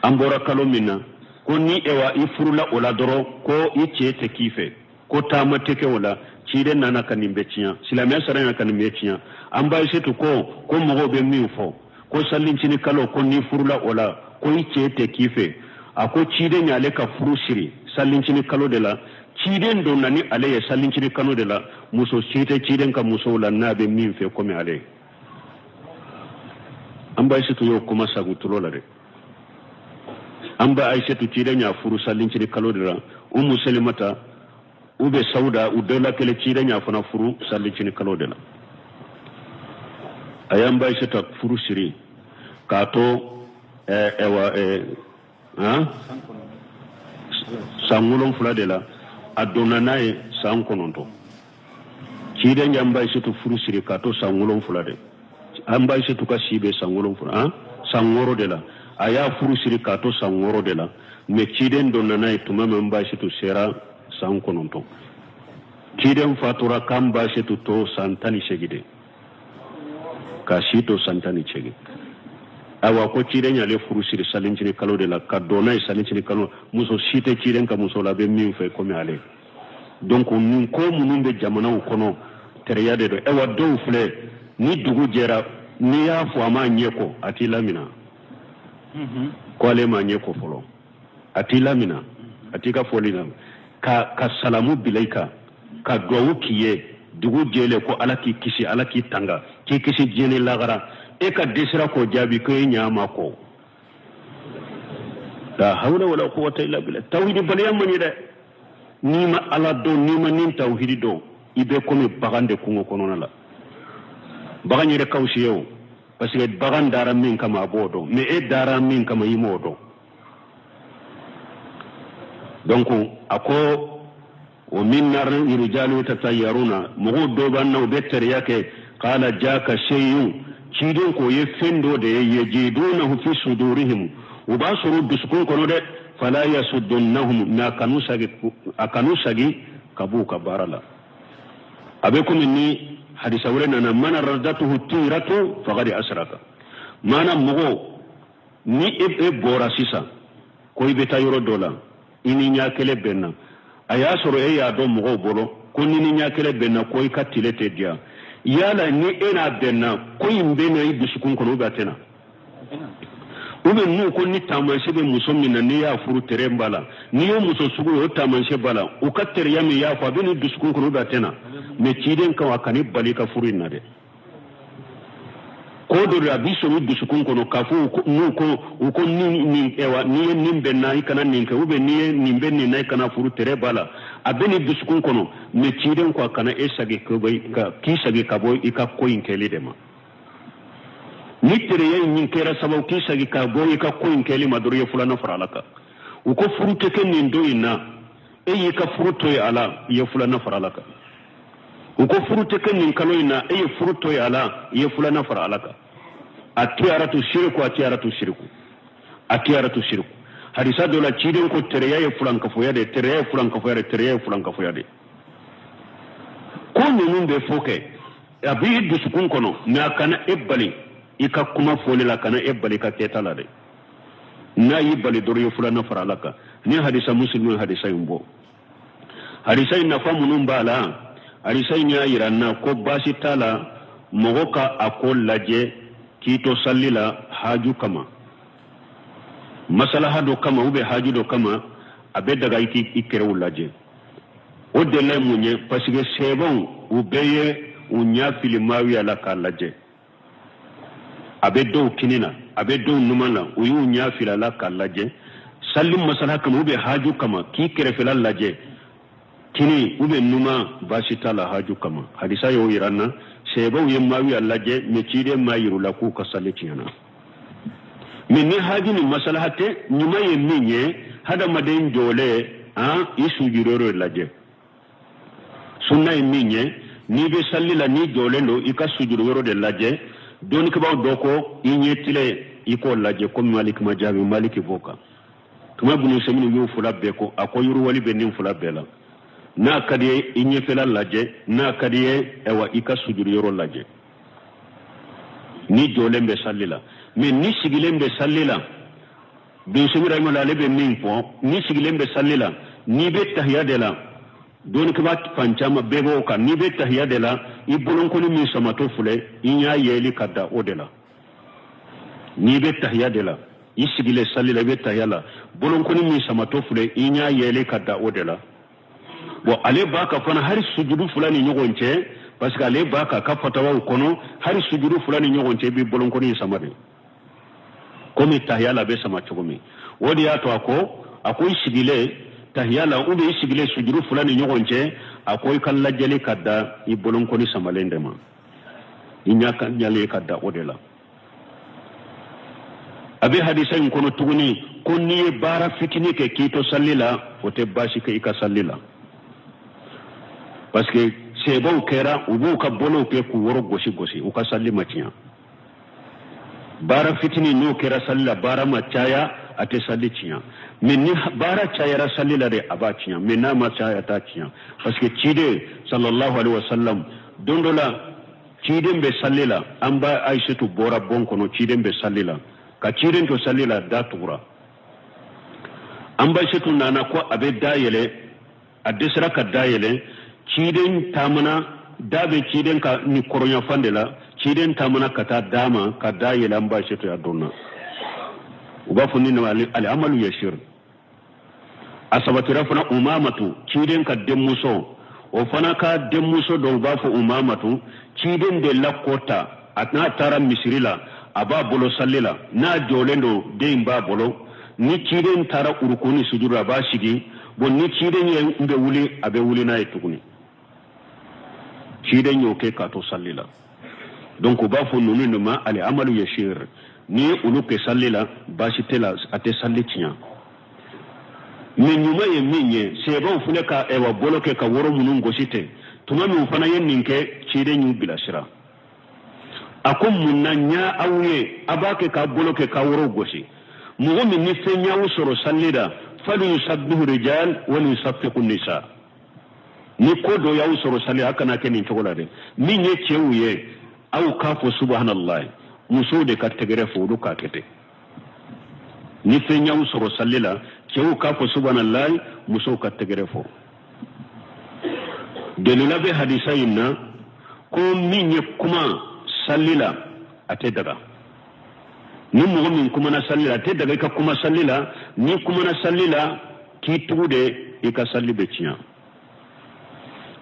an bɔra kalo min na, ko ni ewa i furula o la dɔrɔn, ko i cɛ tɛ k'i fɛ, ko taama tɛ kɛ o la. Ciden nana ka nin bɛɛ tiɲɛ, silamɛya sariya nana ka nin bɛɛ tiɲɛ. An ba Ayisetu ko mɔgɔw bɛ min fɔ ko salincini kalo, ko n'i furula o la, ko i cɛ tɛ k'i fɛ, a ko ciden y'ale ka furu siri salincini kalo de la. Ciden donna ni ale ye salincini kalo de la. Muso si tɛ ciden ka musow la n'a bɛ min fɛ komi ale. An ba Ayisetu y'o kuma sagu tulo la dɛ. An ba Ayisetu, ciden y'a furu salincini kalo de la. Umu Selimata u bɛ Sawuda, u dɔ la kelen, ciden y'a fana furu salincini kalo de la. A y'an ba Ayisetu furu siri k'a to ɛwa han san 7 de la. A donna n'a ye san 9. Ciden y'an ba Ayisetu furu siri k'a to san 7 de. An ba Ayisetu ka si bɛ san 7, han, san 6 de la. A y'a furu siri k'a to san 6 de la, mais ciden donna n'a ye tuma min, an ba Ayisetu sera san 9. Ciden fatura k'an ba Ayisetu to san 18 de, ka si to san 18. Ayiwa, ko ciden y'ale furu siri salincini kalo de la, ka don n'a ye salincini kalo. Muso si tɛ ciden ka muso la a bɛ min fɛ komi ale. Donc nin ko minnu bɛ jamanaw kɔnɔ, teriya de don. Ayiwa, dɔw filɛ, ni dugu jɛra, n'i y'a fɔ a m'a ɲɛ ko, a t'i lamina ko ale m'a ɲɛ ko fɔlɔ, a t'i lamina, a t'i ka fɔli lamina, ka salamu bila i kan, ka duwawu k'i ye dugu jɛlen ko Ala k'i kisi, Ala k'i tanga, k'i kisi diɲɛ ni lagara. E ka dɛsɛra k'o jaabi ko e ɲa ma ko. La hawla wala quwwata illa billah. Tawhidi baliya man ɲi dɛ. N'i ma Ala dɔn, n'i ma nin tawhidi dɔn, i bɛ komi bagan de kungo kɔnɔna la. Bagan yɛrɛ ka fisa ye o, parce que bagan dara min kama, a b'o dɔn, mais e dara min kama, i m'o dɔn. Donc a ko wa minna rijalu yatatayyaruna, mɔgɔw dɔ b'an na, u bɛ teriya kɛ. Qala jaka shay'un, ciden k'o ye fɛn dɔ de ye, yajidunahu fi sudurihim, u b'a sɔrɔ dusukun kɔnɔ dɛ. Fala yasuddunahum, mais a kan'u sagi ka b'u ka baara la. A bɛ komi ni hadisa wɛrɛ nana, man radatuhu tiratu faqad asraka. Maana mɔgɔ ni e bɔra sisan ko i bɛ taa yɔrɔ dɔ la, i ni ɲa kelen bɛnna, a y'a sɔrɔ e y'a dɔn mɔgɔw bolo ko ni ni ɲa kelen bɛnna ko i ka tile tɛ diya. Yala ni e n'a bɛnna, ko in bɛ na i dusukun kɔnɔ ou bien a tɛ na? Ou bien n'u ko ni taamasiyɛn bɛ muso min na, n'i y'a furu, tere b'a la, n'i ye muso sugu ye, o taamasiyɛn b'a la, u ka teriya min y'a fɔ, a bɛ n'i dusukun kɔnɔ ou bien a tɛ na? Mais ciden kan, a kan'i bali i ka furu in na dɛ. Ko dɔ de a b'i sɔrɔ i dusukun kɔnɔ k'a fɔ n'u ko, u ko ni nin, ɛwa, n'i ye nin bɛn na, i kana nin kɛ, ou bien n'i ye nin bɛ nin na, i kana furu, tere b'a la, a bɛ n'i dusukun kɔnɔ. Mais ciden ko a kana e sagi k'i sagi ka bɔ i ka ko in kɛli de ma. Ni teriya in kɛra sababu k'i sagi ka bɔ i ka ko in kɛli ma dɔrɔn, i ye filanan fara Ala kan. U ko furu tɛ kɛ nin don in na, e y'i ka furu to yen a la, i ye filanan fara Ala kan. U ko furu tɛ kɛ nin kalo in na, e ye furu to yen a la, i ye filanan fara Ala kan. Atiyaratu siriku, atiyaratu siriku, atiyaratu siriku. Hadisa dɔ la, ciden ko teriya ye fulankafoya de, teriya ye fulankafoya de, teriya ye fulankafoya de. Ko ninnu bɛ fɔ kɛ, a b'i dusukun kɔnɔ, mais a kana e bali i ka kuma fɔli la, a kana e bali i ka kɛta la dɛ. N'a y'i bali dɔrɔn, i ye filanan fara Ala kan. Ni hadisa Muslim ye hadisa in bɔ, hadisa in nafa minnu b'a la, hadisa in y'a yira n na ko baasi t'a la mɔgɔ ka a ko lajɛ k'i to sali la haju kama, masalaha dɔ kama ou bien haju dɔ kama, a bɛ daga i k'i kɛrɛw lajɛ. O delila ye mun ye? Parce que sɛbɛnw, u bɛɛ ye u ɲɛ fili Maawiya la k'a lajɛ. A bɛ dɔw kini na, a bɛ dɔw numan na, u y'u ɲɛ fili a la k'a lajɛ sali masala kama ou bien haju kama. K'i kɛrɛfɛla lajɛ, kini ou bien numan, baasi t'a la haju kama. Hadisa y'o yira n na. Sɛbɛnw ye Maawiya lajɛ, mais ciden m'a yir'u la k'u ka sali tiɲɛna. Mais ni haju ni masalaha tɛ, ɲuman ye min ye, hadamaden jɔlen han, i sujuduyɔrɔ lajɛ. Sunna ye min ye, n'i bɛ sali la, n'i jɔlen don, i ka sujuduyɔrɔ de lajɛ. Dɔnnikɛbaaw dɔ ko i ɲɛ tile, i k'o lajɛ, komi Maliki ma jaabi, Maliki b'o kan. Tuma bunu semini y'o fila bɛɛ ko, a ko yiriwali bɛ nin fila bɛɛ la. N'a ka di ye, i ɲɛfɛla lajɛ, n'a ka di ye, ayiwa, i ka sujuduyɔrɔ lajɛ ni jɔlen bɛ sali la. Mais ni sigilen bɛ sali la, Bin Rahimahullah, ale bɛ min fɔ, ni sigilen bɛ sali la, n'i bɛ tahiya de la, dɔnnikɛbaa fan caman bɛɛ b'o kan, n'i bɛ tahiya de la, i bolonkɔni min samatɔ filɛ, i ɲɛ yɛlɛ ka da o de la. N'i bɛ tahiya de la, i sigilen sali la, i bɛ tahiya la, bolonkɔni min samatɔ filɛ, i ɲɛ yɛlɛ ka da o de la. Bon, ale b'a ka fana hali sujudu fila ni ɲɔgɔn cɛ, parce que ale b'a ka ka fatawaw kɔnɔ, hali sujudu fila ni ɲɔgɔn cɛ, i bɛ bolonkɔni sama de, komi tahiya la a bɛ sama cogo min. O de y'a to a ko i sigilen tahiya la ou bien i sigilen sujudu fila ni ɲɔgɔn cɛ, a ko i ka lajɛli ka da i bolonkɔni samalen de ma, i ɲɛ ka ɲalen ka da o de la. A bɛ hadisa in kɔnɔ tuguni ko n'i ye baara fitinin kɛ k'i to sali la, o tɛ baasi kɛ i ka sali la, parce que sɛbɛw kɛra, u b'u ka bolow kɛ k'u woro gosi gosi, u ka sali ma tiɲɛ. Baara fitinin n'o kɛra sali la, baara ma caya, a tɛ sali tiɲɛ. Mais ni baara cayara sali la de, a b'a tiɲɛ. Mais n'a ma caya, a t'a tiɲɛ, parce que ciden sallallahu alaihi wasallam, don dɔ la, ciden bɛ sali la, an ba Ayisetu bɔra bon kɔnɔ, ciden bɛ sali la, ka ciden to sali la, da tugura. An ba Ayisetu nana ko a bɛ da yɛlɛ. A dɛsɛra ka da yɛlɛ. Ciden taamana, da bɛ ciden ka ni kɔrɔnyanfan de la. Ciden taamana ka taa da ma ka da yɛlɛ. An ba Asetu a donna. U b'a fɔ nin ma al amalu yasir. A sabatira fana Umamatu, ciden ka denmuso, o fana ka denmuso dɔ, u b'a fɔ Umamatu. Ciden de la k'o ta, a n'a taara misiri la, a b'a bolo sali la. N'a jɔlen don, den in b'a bolo. Ni ciden taara uruku ni sujuru, a b'a sigi. Bon, ni ciden ye n bɛ wuli, a bɛ wuli n'a ye tuguni. Ciden y'o kɛ k'a to sali la. Donc u b'a fɔ ninnu de ma al amalu yasir. N'i ye olu kɛ sali la, baasi tɛ la, a tɛ sali tiɲɛ. Mais ɲuman ye min ye, sahabaw filɛ ka ɛwa bolo kɛ ka woro minnu gosi ten, tuma min fana ye nin kɛ, ciden y'u bilasira. A ko mun na ɲa aw ye a b'a kɛ k'a bolo kɛ ka woro gosi? Mɔgɔ min ni fɛn y'aw sɔrɔ sali la, fali yusabbihu rijal wali yusaffiqu nisa. Ni ko dɔ y'aw sɔrɔ sali, a kana kɛ nin cogo la dɛ. Min ye cɛw ye, aw k'a fɔ subahanallahi. Musow de ka tɛgɛrɛ fɔ, olu k'a kɛ ten. Ni fɛn y'aw sɔrɔ sali la, cɛw k'a fɔ subahanallahi, musow ka tɛgɛrɛ fɔ. Delila bɛ hadisa in na ko min ye kuma sali la, a tɛ daga. Ni mɔgɔ min kumana sali la, a tɛ daga i ka kuma sali la. N'i kumana sali la k'i tugu de, i ka sali bɛ tiɲɛ.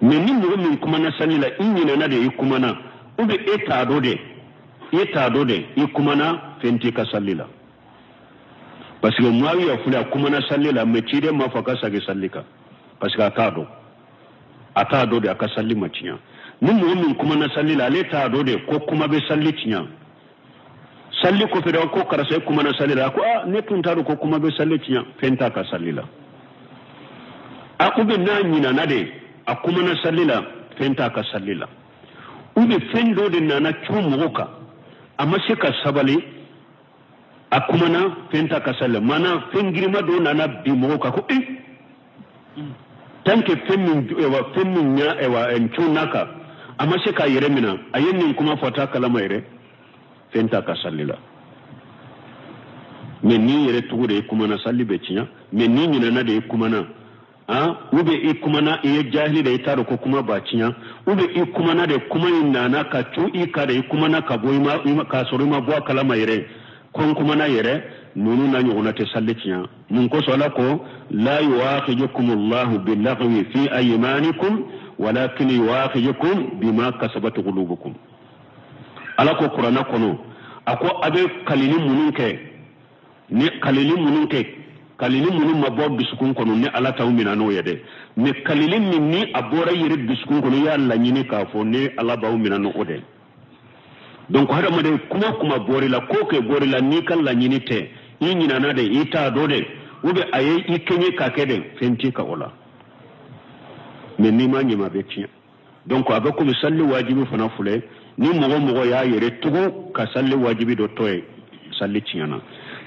Mais ni mɔgɔ min kumana sali la, i ɲinɛna de i kumana, ou bien e t'a dɔn de, e t'a dɔn de i kumana, fɛn t'i ka sali la. Parce que Muawiya filɛ, a kumana sali la, mais ciden m'a fɔ a ka segin sali kan, parce que a t'a dɔn, a t'a dɔn de, a ka sali ma tiɲɛ. Ni mɔgɔ min kumana sali la, ale t'a dɔn de ko kuma bɛ sali tiɲɛ. Sali kɔfɛ de ko karisa, e kumana sali la. A ko aa, ne tun t'a dɔn ko kuma bɛ sali tiɲɛ. Fɛn t'a ka sali la. A ou bien n'a ɲinana de a kumana sali la, fɛn t'a ka sali la. Ou bien fɛn dɔ de nana cun mɔgɔ kan, a ma se ka sabali, a kumana, fɛn t'a ka sali la. Maana fɛn girima dɔ nana bin mɔgɔ kan ko e tant que fɛn min ɛwa fɛn min ɲa ɛwa cunna kan, a ma se k'a yɛrɛ minɛ, a ye nin kuma fɔ, a t'a kalama yɛrɛ, fɛn t'a ka sali la. Mais n'i yɛrɛ tugu de i kumana, sali bɛ tiɲɛ. Mais n'i ɲinɛna de i kumana, han, ou bien i kumana, i ye jahili de, i t'a dɔn ko kuma b'a tiɲɛ, ou bien i kumana de, kuma in nana ka cun i kan de, i kumana ka bɔ i ma k'a sɔrɔ i ma bɔ a kalama yɛrɛ ko n kumana yɛrɛ, ninnu n'a ɲɔgɔnna tɛ sali tiɲɛ. Mun kosɔn? Ala ko la yu'akhidukum Allahu billaghwi fi aymanikum walakin yu'akhidukum bima kasabat qulubukum. Ala ko kuranna kɔnɔ, a ko a bɛ kalili minnu kɛ, ni kalili minnu kɛ, kalili minnu ma bɔ dusukun kɔnɔ, ni Ala t'aw minɛ n'o ye dɛ. Mais kalili min ni a bɔra i yɛrɛ dusukun kɔnɔ, i y'a laɲini k'a fɔ, ni Ala b'aw minɛ n'o dɛ. Donc hadamaden, kuma kuma bɔr'i la, ko kɛ bɔr'i la, n'i ka laɲini tɛ, i ɲinana de, i t'a dɔn de, ou bien a ye i kɛɲɛ ka kɛ de, fɛn t'i ka o la. Mais n'i ma ɲɛma, a bɛ tiɲɛ. Donc a bɛ komi sali wajibi fana filɛ. Ni mɔgɔ mɔgɔ y'a yɛrɛ tugu ka sali wajibi dɔ to yen, sali tiɲɛna.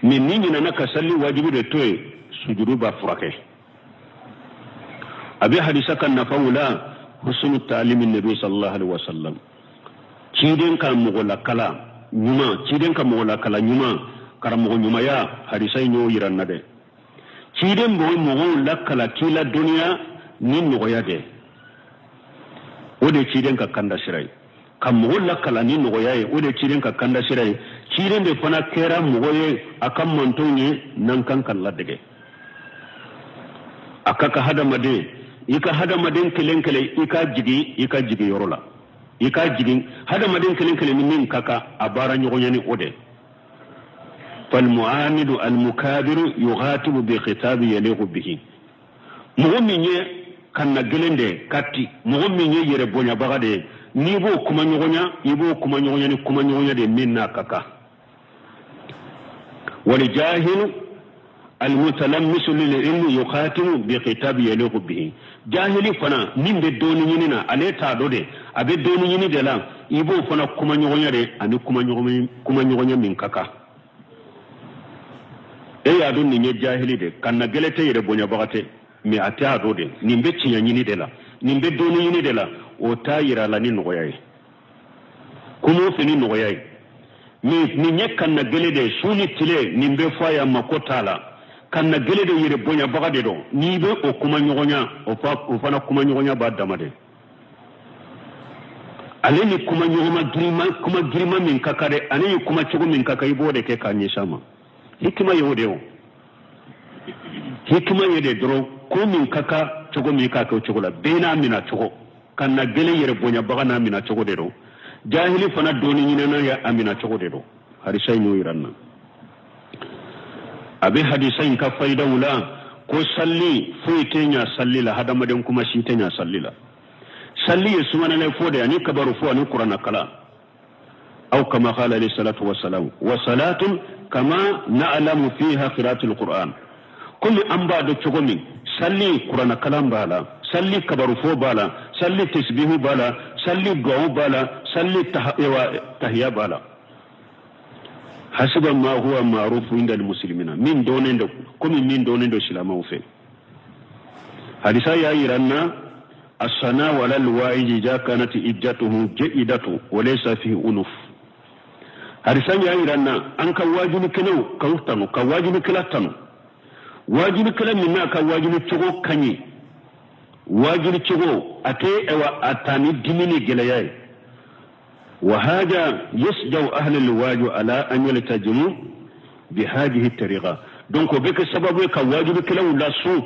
Mais n'i ɲinana ka sali wajibi dɔ to yen, sujuru b'a furakɛ. A bɛ hadisa ka nafaw la, husnu taalimi nabi sallallahu alaihi wasallam, ciden ka mɔgɔ lakala ɲuman, ciden ka mɔgɔ lakala ɲuman, karamɔgɔ ɲumanya, hadisa in y'o yira n na dɛ. Ciden mɔgɔ mɔgɔw lakala k'i la dɔnniya ni nɔgɔya dɛ, o de ciden ka kanda sira ye. Ka mɔgɔ lakala ni nɔgɔya ye, o de ciden ka kanda sira ye. Ciden de fana kɛra mɔgɔ ye a ka mantonw ye n'an kan ka ladege. A ka ka hadamaden, i ka hadamaden kelen kelen, i ka jigin i ka jigin yɔrɔ la, i ka jigin hadamaden kelen kelen ni min ka kan, a baara ɲɔgɔnya ni o de. Falmuanidu almukabiru yughatibu bi khitabi yaliqu bihi. Mɔgɔ min ye kanna gɛlɛn de kati, mɔgɔ min ye yɛrɛ bonyabaga de ye, n'i b'o kuma ɲɔgɔnya, i b'o kuma ɲɔgɔnya ni kuma ɲɔgɔnya de min n'a ka kan. Walijahilu almutalammisu lililmi yukhatibu bi khitabi yaliqu bihi. Jahili fana min bɛ dɔɔni ɲini na, ale t'a dɔn de, a bɛ dɔɔni ɲini de la, i b'o fana kuma ɲɔgɔnya de ani kuma ɲɔgɔnya min ka kan. E y'a dɔn nin ye jahili de, kanna gɛlɛ tɛ, yɛrɛ bonyabaga tɛ, mais a tɛ a dɔn de, nin bɛ tiɲɛ ɲini de la, nin bɛ dɔɔni ɲini de la, o t'a yira a la ni nɔgɔya ye, kuma o fɛ ni nɔgɔya ye. Mais nin ye kanna gɛlɛ de ye, su ni tile nin bɛ fɔ a ye, a mako t'a la. Kanna gele de yɛrɛ bonyabaga de don. N'i bɛ o kuma ɲɔgɔnya, o fana kuma ɲɔgɔnya b'a dama de. Ale ni kuma ɲɔgɔnma girinma, kuma girinma min ka kan dɛ, ani ye kuma cogo min ka kan, i b'o de kɛ k'a ɲɛsin a ma. Hikima ye o de ye o. Hikima ye de dɔrɔn ko min ka kan cogo min k'a kɛ o cogo la, bɛɛ n'a minɛ cogo. Kanna gele yɛrɛ bonyabaga n'a minɛ cogo de don. Jahili fana dɔnni ɲinina ye a minɛ cogo de don. Hadisa in y'o yira n na. A bɛ hadisa in ka fayidaw la ko salli foyi tɛ ɲa salli la, hadamaden kuma si tɛ ɲa salli la. Salli ye sumanalɛ fɔ de ani kabaru fɔ ani kuranna kalan. Aw kama qala alayhi salatu wa salam wa salatun kama na'lamu fiha qira'atul qur'an. Komi an b'a dɔn cogo min, salli kuranna kalan b'a la, salli kabaru fɔ b'a la, salli tasbihu b'a la, salli duwawu b'a la, salli tahiya b'a la. Hasiba ma huwa ma'rufu inda al-muslimina, min dɔnnen don komi min dɔnnen don silamɛw fɛ. Hadisa y'a yira n na asana wala alwaiji ja kanat ijjatuhu jaidatu wa laysa fihi unuf. Hadisa y'a yira n na an ka waajulikɛlaw k'u tanu, ka waajulikɛla tanu, waajulikɛla min n'a ka waajuli cogo ka ɲi, waajuli cogo a tɛ a ta ni dimi ni gɛlɛya ye. Wa hada yasjau ahli alwaju ala an yaltajimu bi hadihi tariqa. Donc o bɛ kɛ sababu ye ka waajulikɛlaw lasun.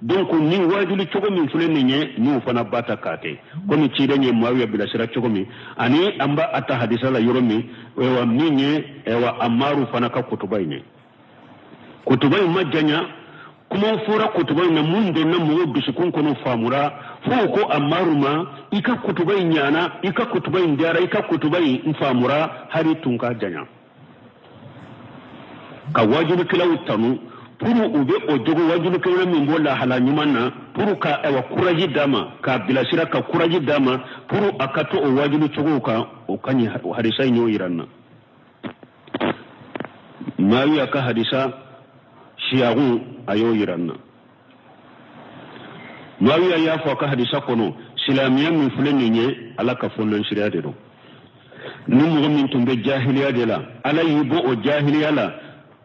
Donc ni waajuli cogo min filɛ nin ye, n'u fana ba ta k'a kɛ komi ciden ye Muawiya bilasira cogo min, ani an b'a a ta hadisa la yɔrɔ min, ayiwa min ye ayiwa Amaru fana ka kutuba in ye. Kutuba in ma janya, kumaw fɔra kutuba in na mun donna mɔgɔw dusukun kɔnɔ faamura fo ko Amaru ma i ka kutuba in ɲana, i ka kutuba in diyara, i ka kutuba in faamura, hali tun ka janya. Ka waajulikɛlaw tanu pour u bɛ o jogo waajulikɛla min b'o lahala ɲuman na, pour ka ayiwa kuraji d'a ma, k'a bilasira ka kuraji d'a ma pour a ka to o waajuli cogow kan, o ka ɲi. Hadisa in y'o yira n na. Maawiya ka hadisa siyagu a y'o yira n na. Maawiya y'a fɔ a ka hadisa kɔnɔ, silamɛya min filɛ nin ye, Ala ka fɔnnansiriya de don. Ni mɔgɔ min tun bɛ jahiliya de la, Ala y'i bɔ o jahiliya la,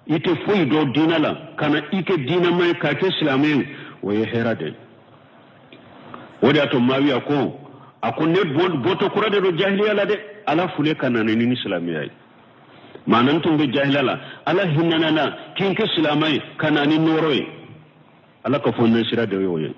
i tɛ foyi dɔn diinɛ la, ka na i kɛ diinɛma ye, k'a kɛ silamɛ ye, o ye hɛrɛ de ye. O de y'a to Maawiya ko, a ko ne bɔtɔ kura de don jahiliya la dɛ, Ala fule ka na ni silamɛya ye. Maana n tun bɛ jahiliya la, Ala hinɛna n na k'i kɛ silamɛ ye ka na ni nɔɔrɔ ye. Ala ka fɔnnansira de y'o ye.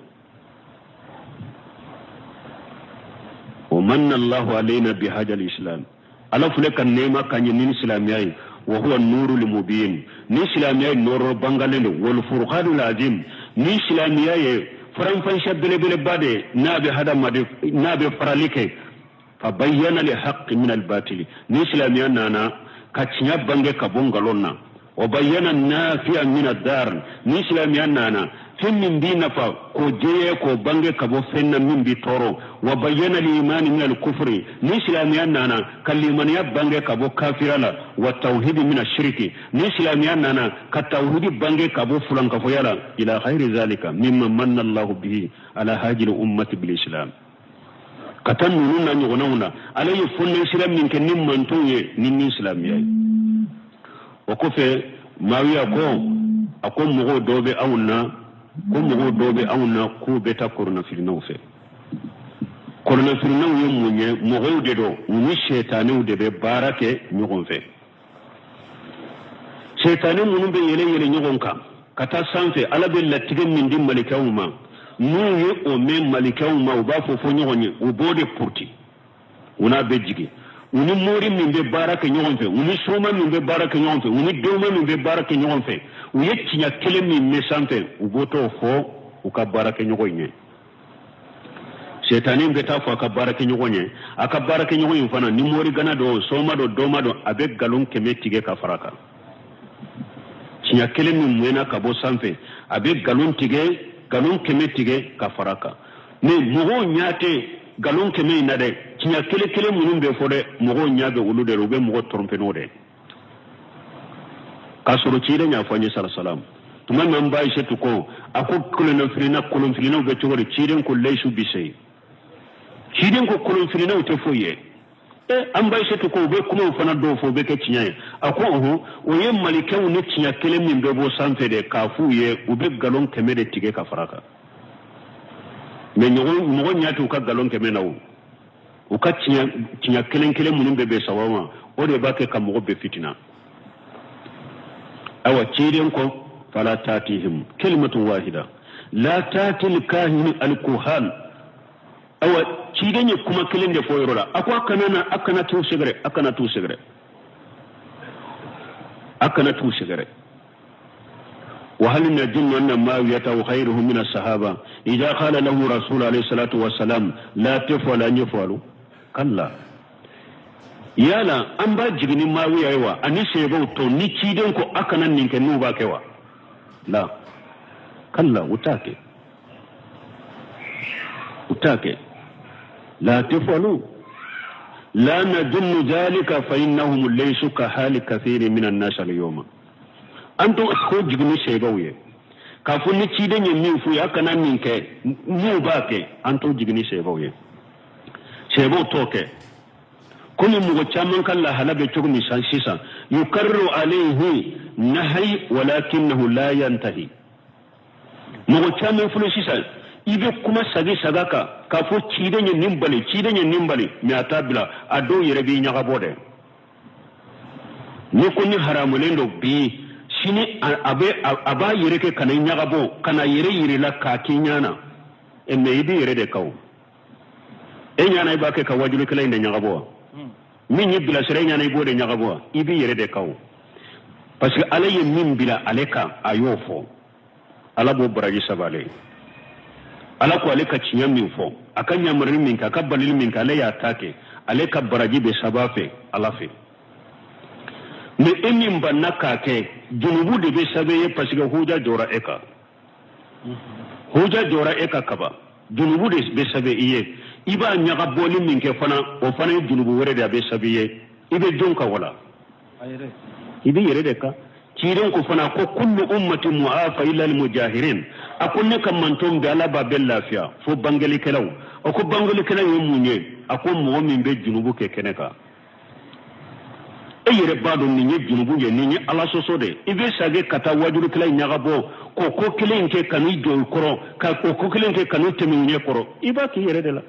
Wa manna Allahu alayna bi hadha al-islam, Ala filɛ ka nɛɛma k'an ye ni silamɛya ye. Wa huwa nurul mubin, ni silamɛya ye nɔɔrɔ bangalen don. Wal furqanul azim, ni silamɛya ye faranfasiya belebeleba de ye, n'a bɛ hadamaden, n'a bɛ farali kɛ. Fa bayyana li haqqi min al batili, ni silamɛya nana ka tiɲɛ bange ka bɔ nkalon na. Wa bayyana nafi'a min ad-dar, ni silamɛya nana fɛn min b'i nafa k'o jɛya k'o bange ka bɔ fɛn na min b'i tɔɔrɔ. Wa bayyana al-imani min al-kufri, ni silamɛya nana ka limaniya bange ka bɔ kafira la. Wa tawhidi min ash-shirki, ni silamɛya nana ka tawhidi bange ka bɔ fulankafoya la. Ila khayri zalika mimma manna Allahu bihi ala hadhihi al-ummati bil islam, ka taa ninnu na ɲɔgɔnnaw na, Ala ye fɔnnansira min kɛ ni mantonw ye ni silamɛya ye. O kɔfɛ Maawiya ko, a ko mɔgɔw dɔw bɛ anw na, ko mɔgɔw dɔw bɛ anw na k'u bɛ taa kɔrɔnafilinaw fɛ. Kɔrɔnafilinaw ye mun ye? Mɔgɔw de don, u ni sɛtanɛw de bɛ baara kɛ ɲɔgɔn fɛ. Sɛtanɛ minnu bɛ yɛlɛ yɛlɛ ɲɔgɔn kan ka taa sanfɛ, Ala bɛ latigɛ min di malikɛw ma, n'u ye o mɛn malikɛw ma, u b'a fɔ fɔ ɲɔgɔn ye, u b'o de puruti, u n'a bɛ jigin. U ni mori min bɛ baara kɛ ɲɔgɔn fɛ, u ni soma min bɛ baara kɛ ɲɔgɔn fɛ, u ni doma min bɛ baara kɛ ɲɔgɔn fɛ, u ye tiɲɛ kelen min mɛn sanfɛ, u b'o t'o fɔ u ka baarakɛɲɔgɔn ye. Sɛtanɛ bɛ taa fɔ a ka baarakɛɲɔgɔn ye, a ka baarakɛɲɔgɔn in fana ni morigana don, soma don, doma don, a bɛ nkalon 100 tigɛ ka fara kan. Tiɲɛ kelen min mɛnna ka bɔ sanfɛ, a bɛ nkalon tigɛ, nkalon 100 tigɛ ka fara kan. Mais mɔgɔw ɲɛ tɛ nkalon 100 in na dɛ, tiɲɛ kelen kelen minnu bɛ fɔ dɛ, mɔgɔw ɲɛ bɛ olu de la, u bɛ mɔgɔ tromper n'o de. K'a sɔrɔ ciden y'a fɔ an ye salasalam tuma min, an ba Ayisetu ko, a ko kolonnafilina, kolonfilinaw bɛ cogo di? Ciden ko layisu bi seyi, ciden ko kolonfilinaw tɛ foyi ye. E an ba Aïssatou ko u bɛ kumaw fana dɔw fɔ, u bɛ kɛ tiɲɛ ye. A ko ɔhɔn, o ye malikɛw ni tiɲɛ kelen min bɛ bɔ sanfɛ de k'a f'u ye, u bɛ nkalon 100 de tigɛ ka fara kan. Mais mɔgɔ ɲɛ t'u ka nkalon 100 na o, u ka tiɲɛ kelen kelen minnu bɛ bɛn sababu ma, o de b'a kɛ ka mɔgɔ bɛɛ fitina. Ayiwa, ciden ko fala tatihim kalimatun wahida la tati alkahin alkuhan. Ayiwa, ciden ye kuma kelen de fɔ yɔrɔ la, a ko a kana na, a kana t'u sɛgɛrɛ, a kana t'u sɛgɛrɛ, a kana t'u sɛgɛrɛ. وهل نظن أن معاوية وغيره من الصحابة إذا قال له رسول عليه الصلاة والسلام لا تفعل أن يفعلوا؟ كلا. Yala an b'a jigin ni Maawiya ye wa, ani sahabaw tɔ, ni ciden ko a kana nin kɛ, n'u b'a kɛ wa? La, kalla, u t'a kɛ, u t'a kɛ. La tafalu la nadunnu dhalika fa innahum laysu ka hali kathiri min an-nas al-yawma. An to ko jigin ni sahabaw ye k'a fɔ ni ciden ye min f'u ye, a kana nin kɛ, n'u b'a kɛ, an t'o jigin ni sahabaw ye, sahabaw t'o kɛ. Komi mɔgɔ caman ka lahala bɛ cogo min san sisan, yukarriru alayhi nahayi walakinahu la yantahi. Mɔgɔ caman filɛ sisan, i bɛ kuma sagi saga kan k'a fɔ ciden ye nin bali, ciden ye nin bali, mais a t'a bila. A dɔw yɛrɛ b'i ɲagabɔ dɛ. Ni ko ni haramulen don bi, sini a bɛ a b'a yɛrɛ kɛ ka na i ɲagabɔ, ka na yɛrɛ yir'i la k'a k'i ɲɛna. E mais i b'i yɛrɛ de kan o. E ɲɛna i b'a kɛ ka wajulikɛla in de ɲagabɔ wa? Min y'i bilasira, e ɲɛna i b'o de ɲagabɔ wa? I b'i yɛrɛ de kan o, parce que Ala ye min bila ale kan, a y'o fɔ, Ala b'o baraji saba ale ye. Ala ko ale ka tiɲɛ min fɔ, a ka ɲamarili min kɛ, a ka balili min kɛ, ale y'a ta kɛ, ale ka baraji bɛ saba fɛ Ala fɛ. Mais e min banna k'a kɛ, junubu de bɛ sɛbɛn ye, parce que huja jɔra e kan, huja jɔra e kan kaban, junubu de bɛ sɛbɛn i ye. I b'a ɲagabɔli min kɛ fana, o fana ye junubu wɛrɛ de, a bɛ sɛbɛn i ye. I bɛ jɔn kan wala? I bɛ yɛrɛ de kan. Ciden ko fana ko kullu ummati mu'afa illa almujahirin. A ko ne ka manton bɛɛ, Ala b'a bɛɛ lafiya fo bangelikɛlaw. A ko bangelikɛlaw ye mun ye? A ko mɔgɔ min bɛ junubu kɛ kɛnɛ kan, e yɛrɛ b'a dɔn nin ye junubu ye, nin ye Ala sɔsɔ de, i bɛ sage ka taa wajulikɛla in ɲagabɔ k'o ko kelen kɛ ka n'i jɔ i kɔrɔ, ka o ko kelen kɛ ka n'i tɛmɛ i ɲɛ kɔrɔ, i b'a k'i yɛrɛ de la.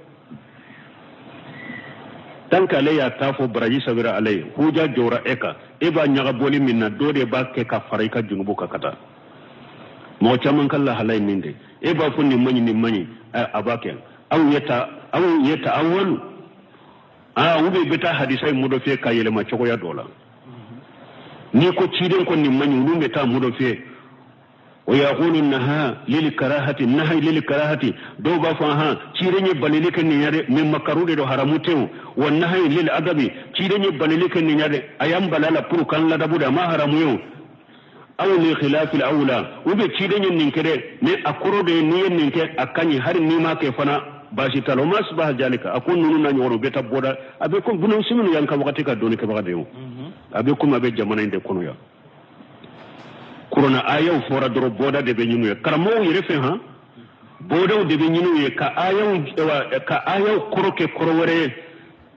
Tant que ale y'a ta fɔ, baraji sɛbɛra ale ye, huja jɔra e kan. E b'a ɲagabɔli min na, dɔ de b'a kɛ ka fara i ka junubu kan ka taa. Mɔgɔ caman ka lahala ye nin de. E b'a fɔ nin man ɲi, nin man ɲi, a b'a kɛ. Aw yɛ ta aw yɛ ta awalu aa u bɛ taa hadisa in modifier ka yɛlɛma cogoya dɔ la. N'i ko ciden ko nin man ɲi, olu bɛ taa modifier. O yaqulu naha lil karahati, naha lil karahati. Dɔw b'a fɔ han, ciden ye balili kɛ nin ye dɛ, mais makaru de don, haramu tɛ o. Wa naha lil adabi, ciden ye balili kɛ nin ye dɛ, a y'an bala la pour k'an ladabu de, a ma haramu ye o. Aw li khilafil awla, u bɛ ciden ye nin kɛ dɛ, mais a kɔrɔ de ye n'i ye nin kɛ, a ka ɲi, hali n'i m'a kɛ fana baasi t'a la. O ma asbaha jalika. A ko ninnu na ɲɔgɔn, u bɛ taa bɔda. A bɛ komi bunu siminu y'an ka wagati ka dɔnni kɛbaga de ye o. A bɛ komi a bɛ jamana in de kɔnɔ yan, kurana ayaw fɔra dɔrɔn, bɔda de bɛ ɲini u ye karamɔgɔw yɛrɛ fɛ. Han, bɔdaw de bɛ ɲini u ye ka ayaw kɔrɔ kɛ kɔrɔ wɛrɛ ye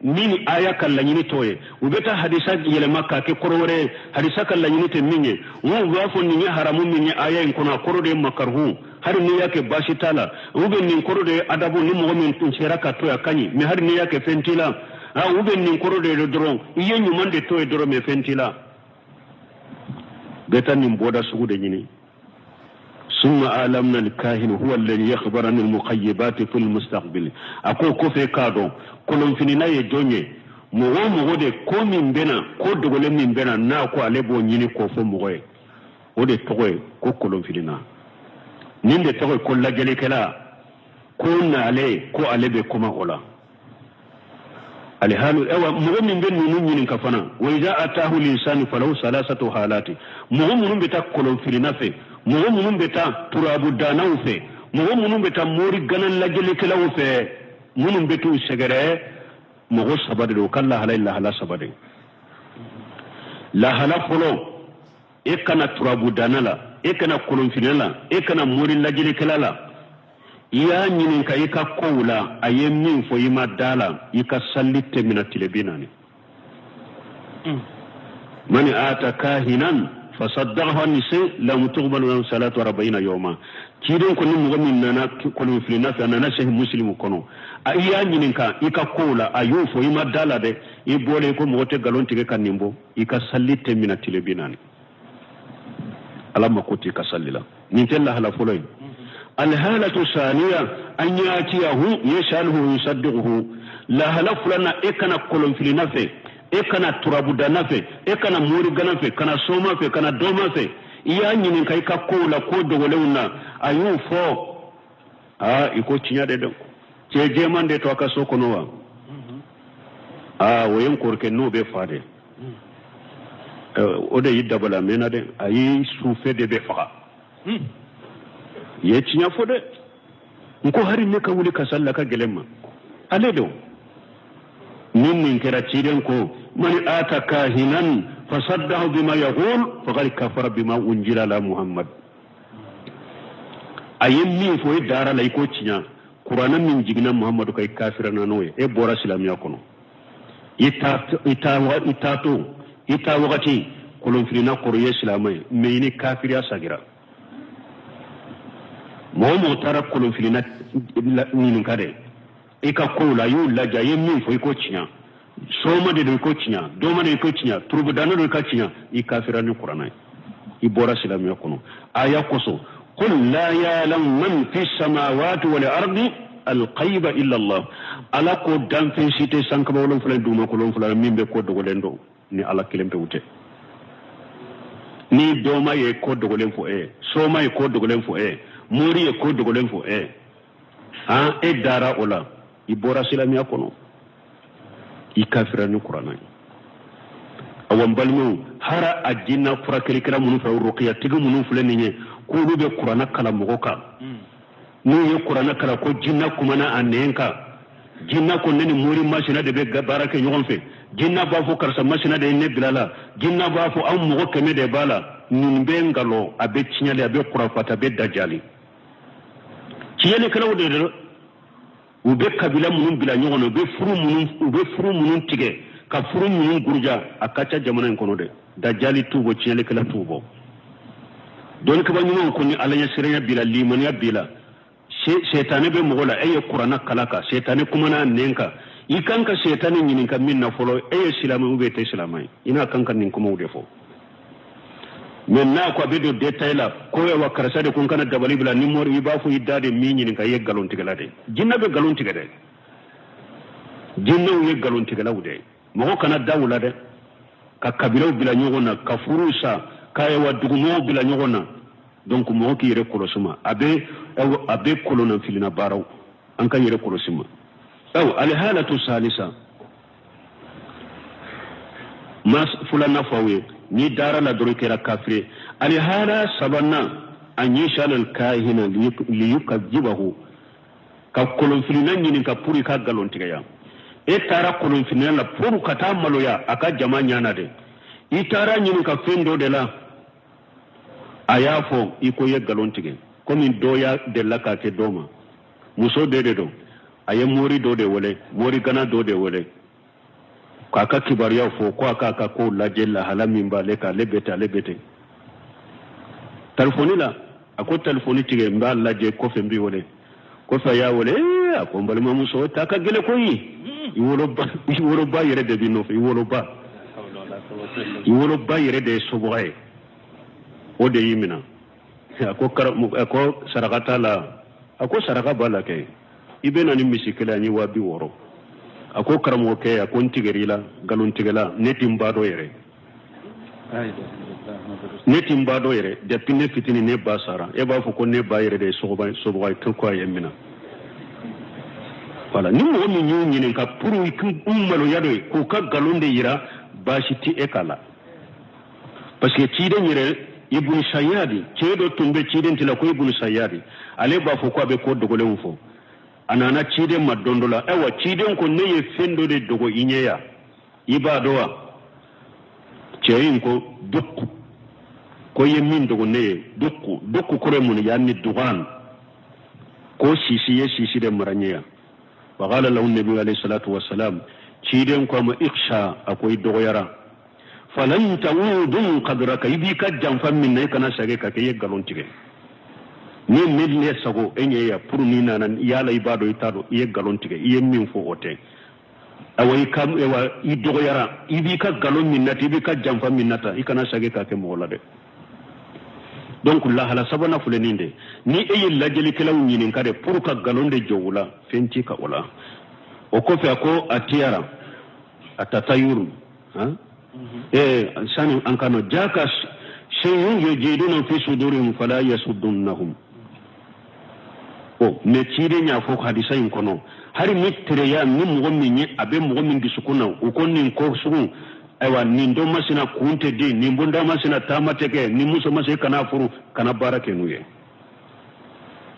min ni aya ka laɲini t'o ye. U bɛ taa hadisa yɛlɛma k'a kɛ kɔrɔ wɛrɛ ye, hadisa ka laɲini tɛ min ye. U b'a fɔ nin ye haramu min ye aya in kɔnɔ, a kɔrɔ de ye makaruhu, hali n'i y'a kɛ baasi t'a la. U bɛ nin kɔrɔ de ye adabu, ni mɔgɔ min sera ka to yen, a ka ɲi, mais hali n'i y'a kɛ, fɛn t'i la. U bɛ nin kɔrɔ de ye dɔrɔn, i ye ɲuman de to yen dɔrɔn, mais fɛn t'i la. Bɛɛ taa nin bɔda sugu de ɲini. Summa alamna alkahin huwa alladhi yakhbaru an almuqayyibati fil mustaqbil. A ko kɔfɛ k'a dɔn kolonfinina ye jɔn ye? Mɔgɔ o mɔgɔ de ko min bɛna, ko dogolen min bɛna, n'a ko ale b'o ɲini k'o fɔ mɔgɔ ye, o de tɔgɔ ye ko kolonfinina. Nin de tɔgɔ ye ko lajɛlikɛla, ko n'ale ko ale bɛ kuma o la alihalu. Ayiwa, mɔgɔ min bɛ ninnu ɲininka fana, wa iza atahu linsanu falahu salasatu halati. Mɔgɔ minnu bɛ taa kolonfinina fɛ, mɔgɔ minnu bɛ taa turabu dannaw fɛ, mɔgɔ minnu bɛ taa mori gana lajɛlikɛlaw fɛ, minnu bɛ t'u sɛgɛrɛ, mɔgɔ saba de don. U ka lahala ye lahala saba de. Lahala fɔlɔ, e kana turabu danna la, e kana kolonfinina la, e kana mori lajɛlikɛla la. I y'a ɲininka i ka kow la, a ye min fɔ, i ma da la, i ka salli tɛ mina tile 40. Man ata kahinan fasaddaqahu an se lam tuqbalu lahu salatu arba'ina yawma. Ciden ko ni mɔgɔ min nana kolonfilina fɛ, a nana sahih Muslimu kɔnɔ, a i y'a ɲininka i ka kow la, a y'o fɔ, i ma da la dɛ, i bɔlen ko mɔgɔ tɛ nkalon tigɛ ka nin bɔ, i ka salli tɛ mina tile 40. Ala mako t'i ka salli la. Nin tɛ lahala fɔlɔ ye. Alhalatu saniya an yatiyahu yasaluhu yusaddiquhu. Lahala filanan, e ka na kolonfilina fɛ, e ka na turabudana fɛ, e ka na morigana fɛ, ka na soma fɛ, ka na doma fɛ, i y'a ɲininka i ka kow la, ko dogolenw na, a y'o fɔ, aa, i ko tiɲɛ de don. Cɛ jɛman de to a ka so kɔnɔ wa? Aa, o ye n kɔrɔkɛ n'o bɛ fa de, o de y'i dabala mɛnna dɛ, a y'i sufɛ de bɛ faga. I ye tiɲɛ fɔ dɛ. N ko hari ne ka wuli ka sali la ka gɛlɛn ma ale don. Ni nin kɛra, ciden ko man ata kahinan fasaddahu bima yaqul faqad kafara bima unjila ala Muhammad. A ye min fɔ, e dara la, i ko tiɲɛ, kuranɛ min jiginna Muhammadu kan, i kafira na n'o ye, e bɔra silamɛya kɔnɔ. I ta to i ta wagati kolonfilina kɔrɔ, i ye silamɛ ye, mais i ni kafiriya sagira. Mɔgɔ o mɔgɔ taara kolonfilina ɲininka dɛ i ka kow la, a y'u lajɛ, a ye min fɔ, i ko tiɲɛ, soma de don, i ko tiɲɛ, doma de, i ko tiɲɛ, turubudana don, i ka tiɲɛ, i kafira ni kuranɛ ye, i bɔra silamɛya kɔnɔ. Aya kosɔn, qul la ya'lamu man fi samawati wal ardi alghayba illa Allah. Ala ko danfɛn si tɛ sankaba wolonfila ni dugumakolo wolonfila min bɛ ko dogolen dɔn ni Ala kelen pewu tɛ. Ni doma ye ko dogolen fɔ e ye, soma ye ko dogolen fɔ e ye, mori ye ko dogolen fɔ e ye, han, e dara o la, i bɔra silamɛya kɔnɔ, i kafira ni kuranɛ ye. Awa, n balimaw, hara a jinna furakɛlikɛla minnu fɛ, rukiyatigi minnu filɛ nin ye, k'olu bɛ kuranɛ kalan mɔgɔ kan, n'u ye kuranɛ kalan ko jinna kumana a nɛn kan, jinna ko ne ni mori masina de bɛ baara kɛ ɲɔgɔn fɛ, jinna b'a fɔ karisa masina de ye ne bila la, jinna b'a fɔ anw mɔgɔ 100 de b'a la, nin bɛ nkalon, a bɛ tiɲɛli, a bɛ kurafata, a bɛ dajali. Tiɲɛlikɛlaw de don. U bɛ kabila minnu bila ɲɔgɔn na, u bɛ furu minnu tigɛ ka furu minnu guruja, a ka ca jamana in kɔnɔ dɛ. Dajali t'u bɔ, tiɲɛlikɛla t'u bɔ. Dɔnnikɛba ɲumanw ko ni Ala ɲɛsiranya b'i la, limaniya b'i la, sɛtanɛ bɛ mɔgɔ la, e ye kuranɛ kalan kan, sɛtanɛ kumana nɛn kan, i kan ka sɛtanɛ ɲininka min na fɔlɔ, e ye silamɛ ou bien e tɛ silamɛ ye? I n'a kan ka nin kumaw de fɔ. Mais n'a ko a bɛ don détail la ko wa karisa de ko n kana dabali bila ni mori, i b'a fɔ i da de min ɲininka, i ye nkalontigɛla de. Jinɛ bɛ nkalon tigɛ dɛ, jinɛw ye nkalontigɛlaw de ye. Mɔgɔ kana da u la dɛ, ka kabilaw bila ɲɔgɔn na, ka furuw sa, ka wa dugumɔgɔw bila ɲɔgɔn na. Donc mɔgɔ k'i yɛrɛ kɔlɔsi ma, a bɛ kolonnafilina baaraw, an ka yɛrɛ kɔlɔsi ma. Aw alhalatu salisa ma filanan fɔ aw ye, ni dara la dɔrɔn, kɛra kafiri. Alihala sabanan, an yas'ala alkahina liyukadzibahu, ka kolonfilina ɲininka pour i ka nkalon tigɛya. E taara kolonfilina la pour ka taa maloya a ka jama ɲana dɛ, i taara ɲininka fɛn dɔ de la, a y'a fɔ, i ko i ye nkalon tigɛ. Komi dɔ y'a delila k'a kɛ dɔ ma, muso de de don, a ye mori dɔ de wele, mori gana dɔ de wele k'a ka kibaruya fɔ, ko a k'a ka kow lajɛ, lahala min b'ale kan, ale bɛ ten, ale bɛ ten. Telefɔni la, a ko telefɔni tigɛ, n b'a lajɛ kɔfɛ, n b'i wele kɔfɛ. A y'a wele, a ko n balimamuso, ta ka gɛlɛn koyi, i woloba, i woloba yɛrɛ de b'i nɔfɛ, i woloba, i woloba yɛrɛ de ye sobaga ye, o de y'i minɛ. A ko saraka t'a la? A ko saraka b'a la kɛ, i bɛ na ni misi kelen ani 60 000. A ko karamɔgɔkɛ, a ko n tigɛr'i la, nkalontigɛla, ne ti n ba dɔn yɛrɛ, ne ti n ba dɔn yɛrɛ, depuis ne fitinin ne ba sara, e b'a fɔ ko ne ba yɛrɛ de ye sobaga ye, ko a ye n minɛ. Voilà, ni mɔgɔ min y'u ɲininka pour k'u maloya dɔ ye, k'u ka nkalon de yira, baasi ti e k'a la, parce que ciden yɛrɛ, Ibunu Sayadi, cɛ dɔ tun bɛ ciden tila ko Ibunu Sayadi, ale b'a fɔ ko a bɛ ko dogolenw fɔ. A nana ciden ma don dɔ la. Ayiwa, ciden ko ne ye fɛn dɔ de dogo i ɲɛ yan, i b'a dɔn wa? Cɛ in ko dukku, ko i ye min dogo ne ye, dukku. Dukku kɔrɔ ye mun ye? Yanni dugan. Ko sisi ye sisi de mara ɲɛ yan. Wa qala lahu nabi alayhi salatu wasalam, ciden ko a ma ikhsha, a ko i dɔgɔyara, falan ta'udun qadraka, i b'i ka janfa min na, i kana segin ka kɛ i ye nkalon tigɛ ni min ne sago e ɲɛ ya pour ni nana yala i b'a dɔn i t'a dɔn i ye nkalon tigɛ, i ye min fɔ o tɛ. Awa i ka awa i dɔgɔyara, i b'i ka nkalon min nata, i b'i ka janfa min nata, i kana segin k'a kɛ mɔgɔ la dɛ. Donc lahala sabanan filɛ nin de, ni e ye lajɛlikɛlaw ɲininka de pour ka nkalon de jɔ u la, fɛn t'i kan o la. O kɔfɛ a ko a tiyara a tatayuru han sani an ka nɔ jaka shay'un yajiduna fi sudurihim fala yasuddunahum. O mais ciden y'a fɔ hadisa in kɔnɔ, hali ni tereya ni mɔgɔ min ye a bɛ mɔgɔ min dusukun na, u ko nin ko sugu, ayiwa nin dɔ masina kun tɛ di, nin bonda masina taama tɛ kɛ, nin muso masina kana furu, kana baara kɛ n'u ye.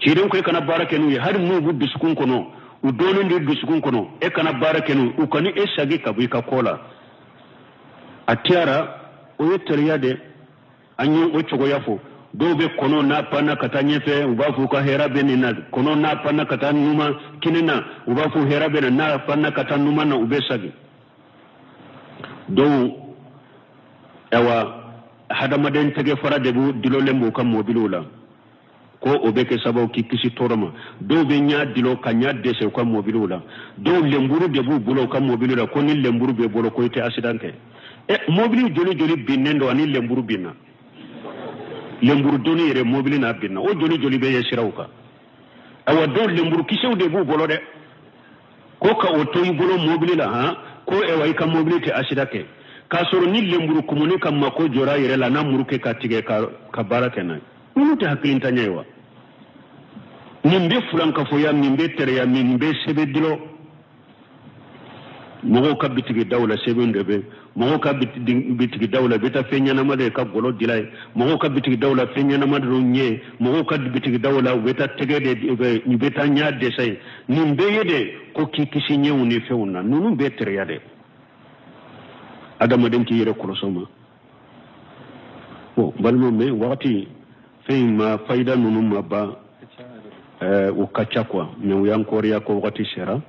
Ciden ko e kana baara kɛ n'u ye, hali n'u b'u dusukun kɔnɔ, u dɔɔnin de dusukun kɔnɔ, e kana baara kɛ n'u, u kana e sagi ka bɔ i ka ko la. A tiyara o ye teriya de, an ye o cogoya fɔ. Dɔw bɛ kɔnɔ n'a panna ka taa ɲɛfɛ, u b'a fɔ ka hɛrɛ bɛ nin na. Kɔnɔ n'a panna ka taa numan kini na, u b'a fɔ hɛrɛ bɛ na. N'a panna ka taa numan na, u bɛ sagi. Dɔw ayiwa hadamaden tɛgɛ fara de b'u dilolen b'u ka mɔbiliw la, ko o bɛ kɛ sababu k'i kisi tɔɔrɔ ma. Dɔw bɛ ɲa dilo ka ɲa dɛsɛ u ka mɔbiliw la. Dɔw lenburu de b'u bolo u ka mɔbiliw la, ko ni lenburu b'e bolo ko i tɛ accident kɛ. Ɛ, mɔbili joli joli binnen don ani lenburu binna, lenburu donni yɛrɛ mɔbili n'a binna, o joli joli bɛ ye siraw kan. Ayiwa dɔw lenburu kisɛw de b'u bolo dɛ, ko ka o to i bolo mɔbili la han, ko ayiwa i ka mɔbili tɛ accident kɛ, k'a sɔrɔ ni lenburu kumuni ka mako jɔra a yɛrɛ la, n'a muru kɛ ka tigɛ ka baara kɛ n'a ye. Ninnu tɛ hakilintanya ye wa? Nin bɛ fulankafoya, nin bɛ teriya, nin bɛ sɛbɛn dulɔ mɔgɔw ka bitigi daw la, sɛbɛn de bɛ mɔgɔw ka bitigi daw la, i bɛ taa fɛn ɲɛnama de ka gɔlɔ dila ye. Mɔgɔw ka bitigi daw la, fɛn ɲɛnama de ɲɛ. Mɔgɔw ka bitigi daw la, u bɛ taa tɛgɛ de, u bɛ taa ɲɛ dɛsɛ ye. Nin bɛɛ ye de ko k'i kisi ɲɛw ni fɛnw na. Ninnu bɛɛ teriya de, adamaden k'i yɛrɛ kɔlɔsi o ma. Bon, balimaw, mais wagati fɛn in ma fayida ninnu ma ban, o ka ca quoi, mais u y'an kɔriya ko wagati sera.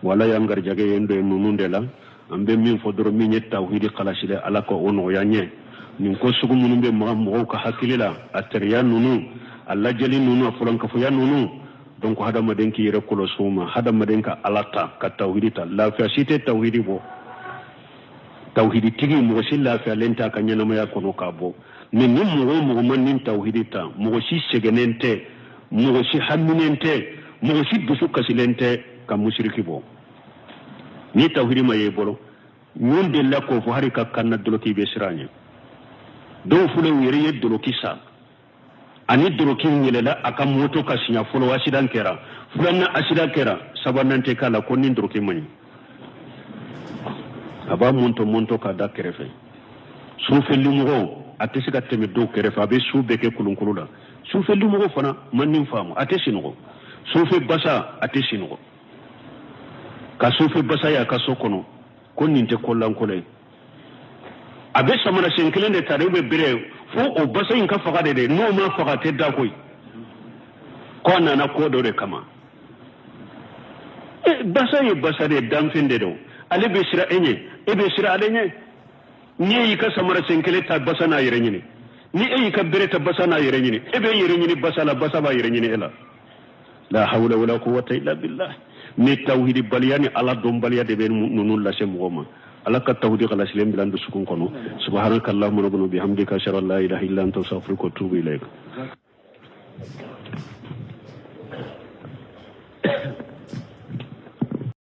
Wala y'an garijɛgɛ ye dɔ ye ninnu de la. An bɛ min fɔ dɔrɔn, min ye tawhidi kalasi dɛ, Ala ka o nɔgɔya n ye. Nin ko sugu minnu bɛ maga mɔgɔw ka hakili la, a teriya ninnu, a lajɛli ninnu, a fulankafoya ninnu, donc hadamaden k'i yɛrɛ kɔlɔsi o ma. Hadamaden ka Ala ta, ka tawhidi ta, lafiya si tɛ tawhidi bɔ. Tawhiditigi mɔgɔ si lafiyalen t'a ka ɲɛnamaya kɔnɔ k'a bɔ. Mais ni mɔgɔ o mɔgɔ ma nin tawhidi ta, mɔgɔ si sɛgɛnnen tɛ, mɔgɔ si haminen tɛ, mɔgɔ si dusu kasilen tɛ ka musiriki bɔ. Ni tawhidi ma ye i bolo, ɲun delila k'o fɔ, hali ka kanna doloki i bɛ siran ɲɛ. Dɔw filɛ, u yɛrɛ ye doloki san, ani doloki yɛlɛla a ka moto ka siɲɛ fɔlɔ, accident kɛra, filanan accident kɛra, sabanan tɛ k'a la, ko ni doloki man ɲi, a b'a mɔntɔ mɔntɔ k'a da kɛrɛfɛ. Sufɛlimɔgɔ a tɛ se ka tɛmɛ dɔw kɛrɛfɛ, a bɛ su bɛɛ kɛ kolonkolo la. Sufɛlimɔgɔ fana man nin faamu, a tɛ sinɔgɔ. Sufɛ basa, a tɛ sinɔgɔ ka sufɛ basa ye a ka so kɔnɔ, ko nin tɛ kolankolon ye. A bɛ samara sen kelen de ta de, bɛ bere fo o basa in ka faga de dɛ, n'o ma faga a tɛ da koyi, ko a nana ko dɔ de kama. Basa ye basa de ye, danfɛn de don, ale bɛ siran e ɲɛ, e bɛ siran ale ɲɛ. N'i y'i ka samara sen kelen ta, basa n'a yɛrɛ ɲini. Ni e y'i ka bere ta, basa n'a yɛrɛ ɲini. E bɛ yɛrɛ ɲini basa la, basa b'a yɛrɛ ɲini e la. La hawla wala quwwata illa billah. Ni tawhidi baliya ni Ala dɔnbaliya de bɛ ninnu lase mɔgɔ ma. Ala ka tawhidi kalasilen bila an dusukun kɔnɔ. Subhanaka allahumma rabbana bihamdika, ashhadu an la ilaha illa anta, astaghfiruka wa atubu ilayk.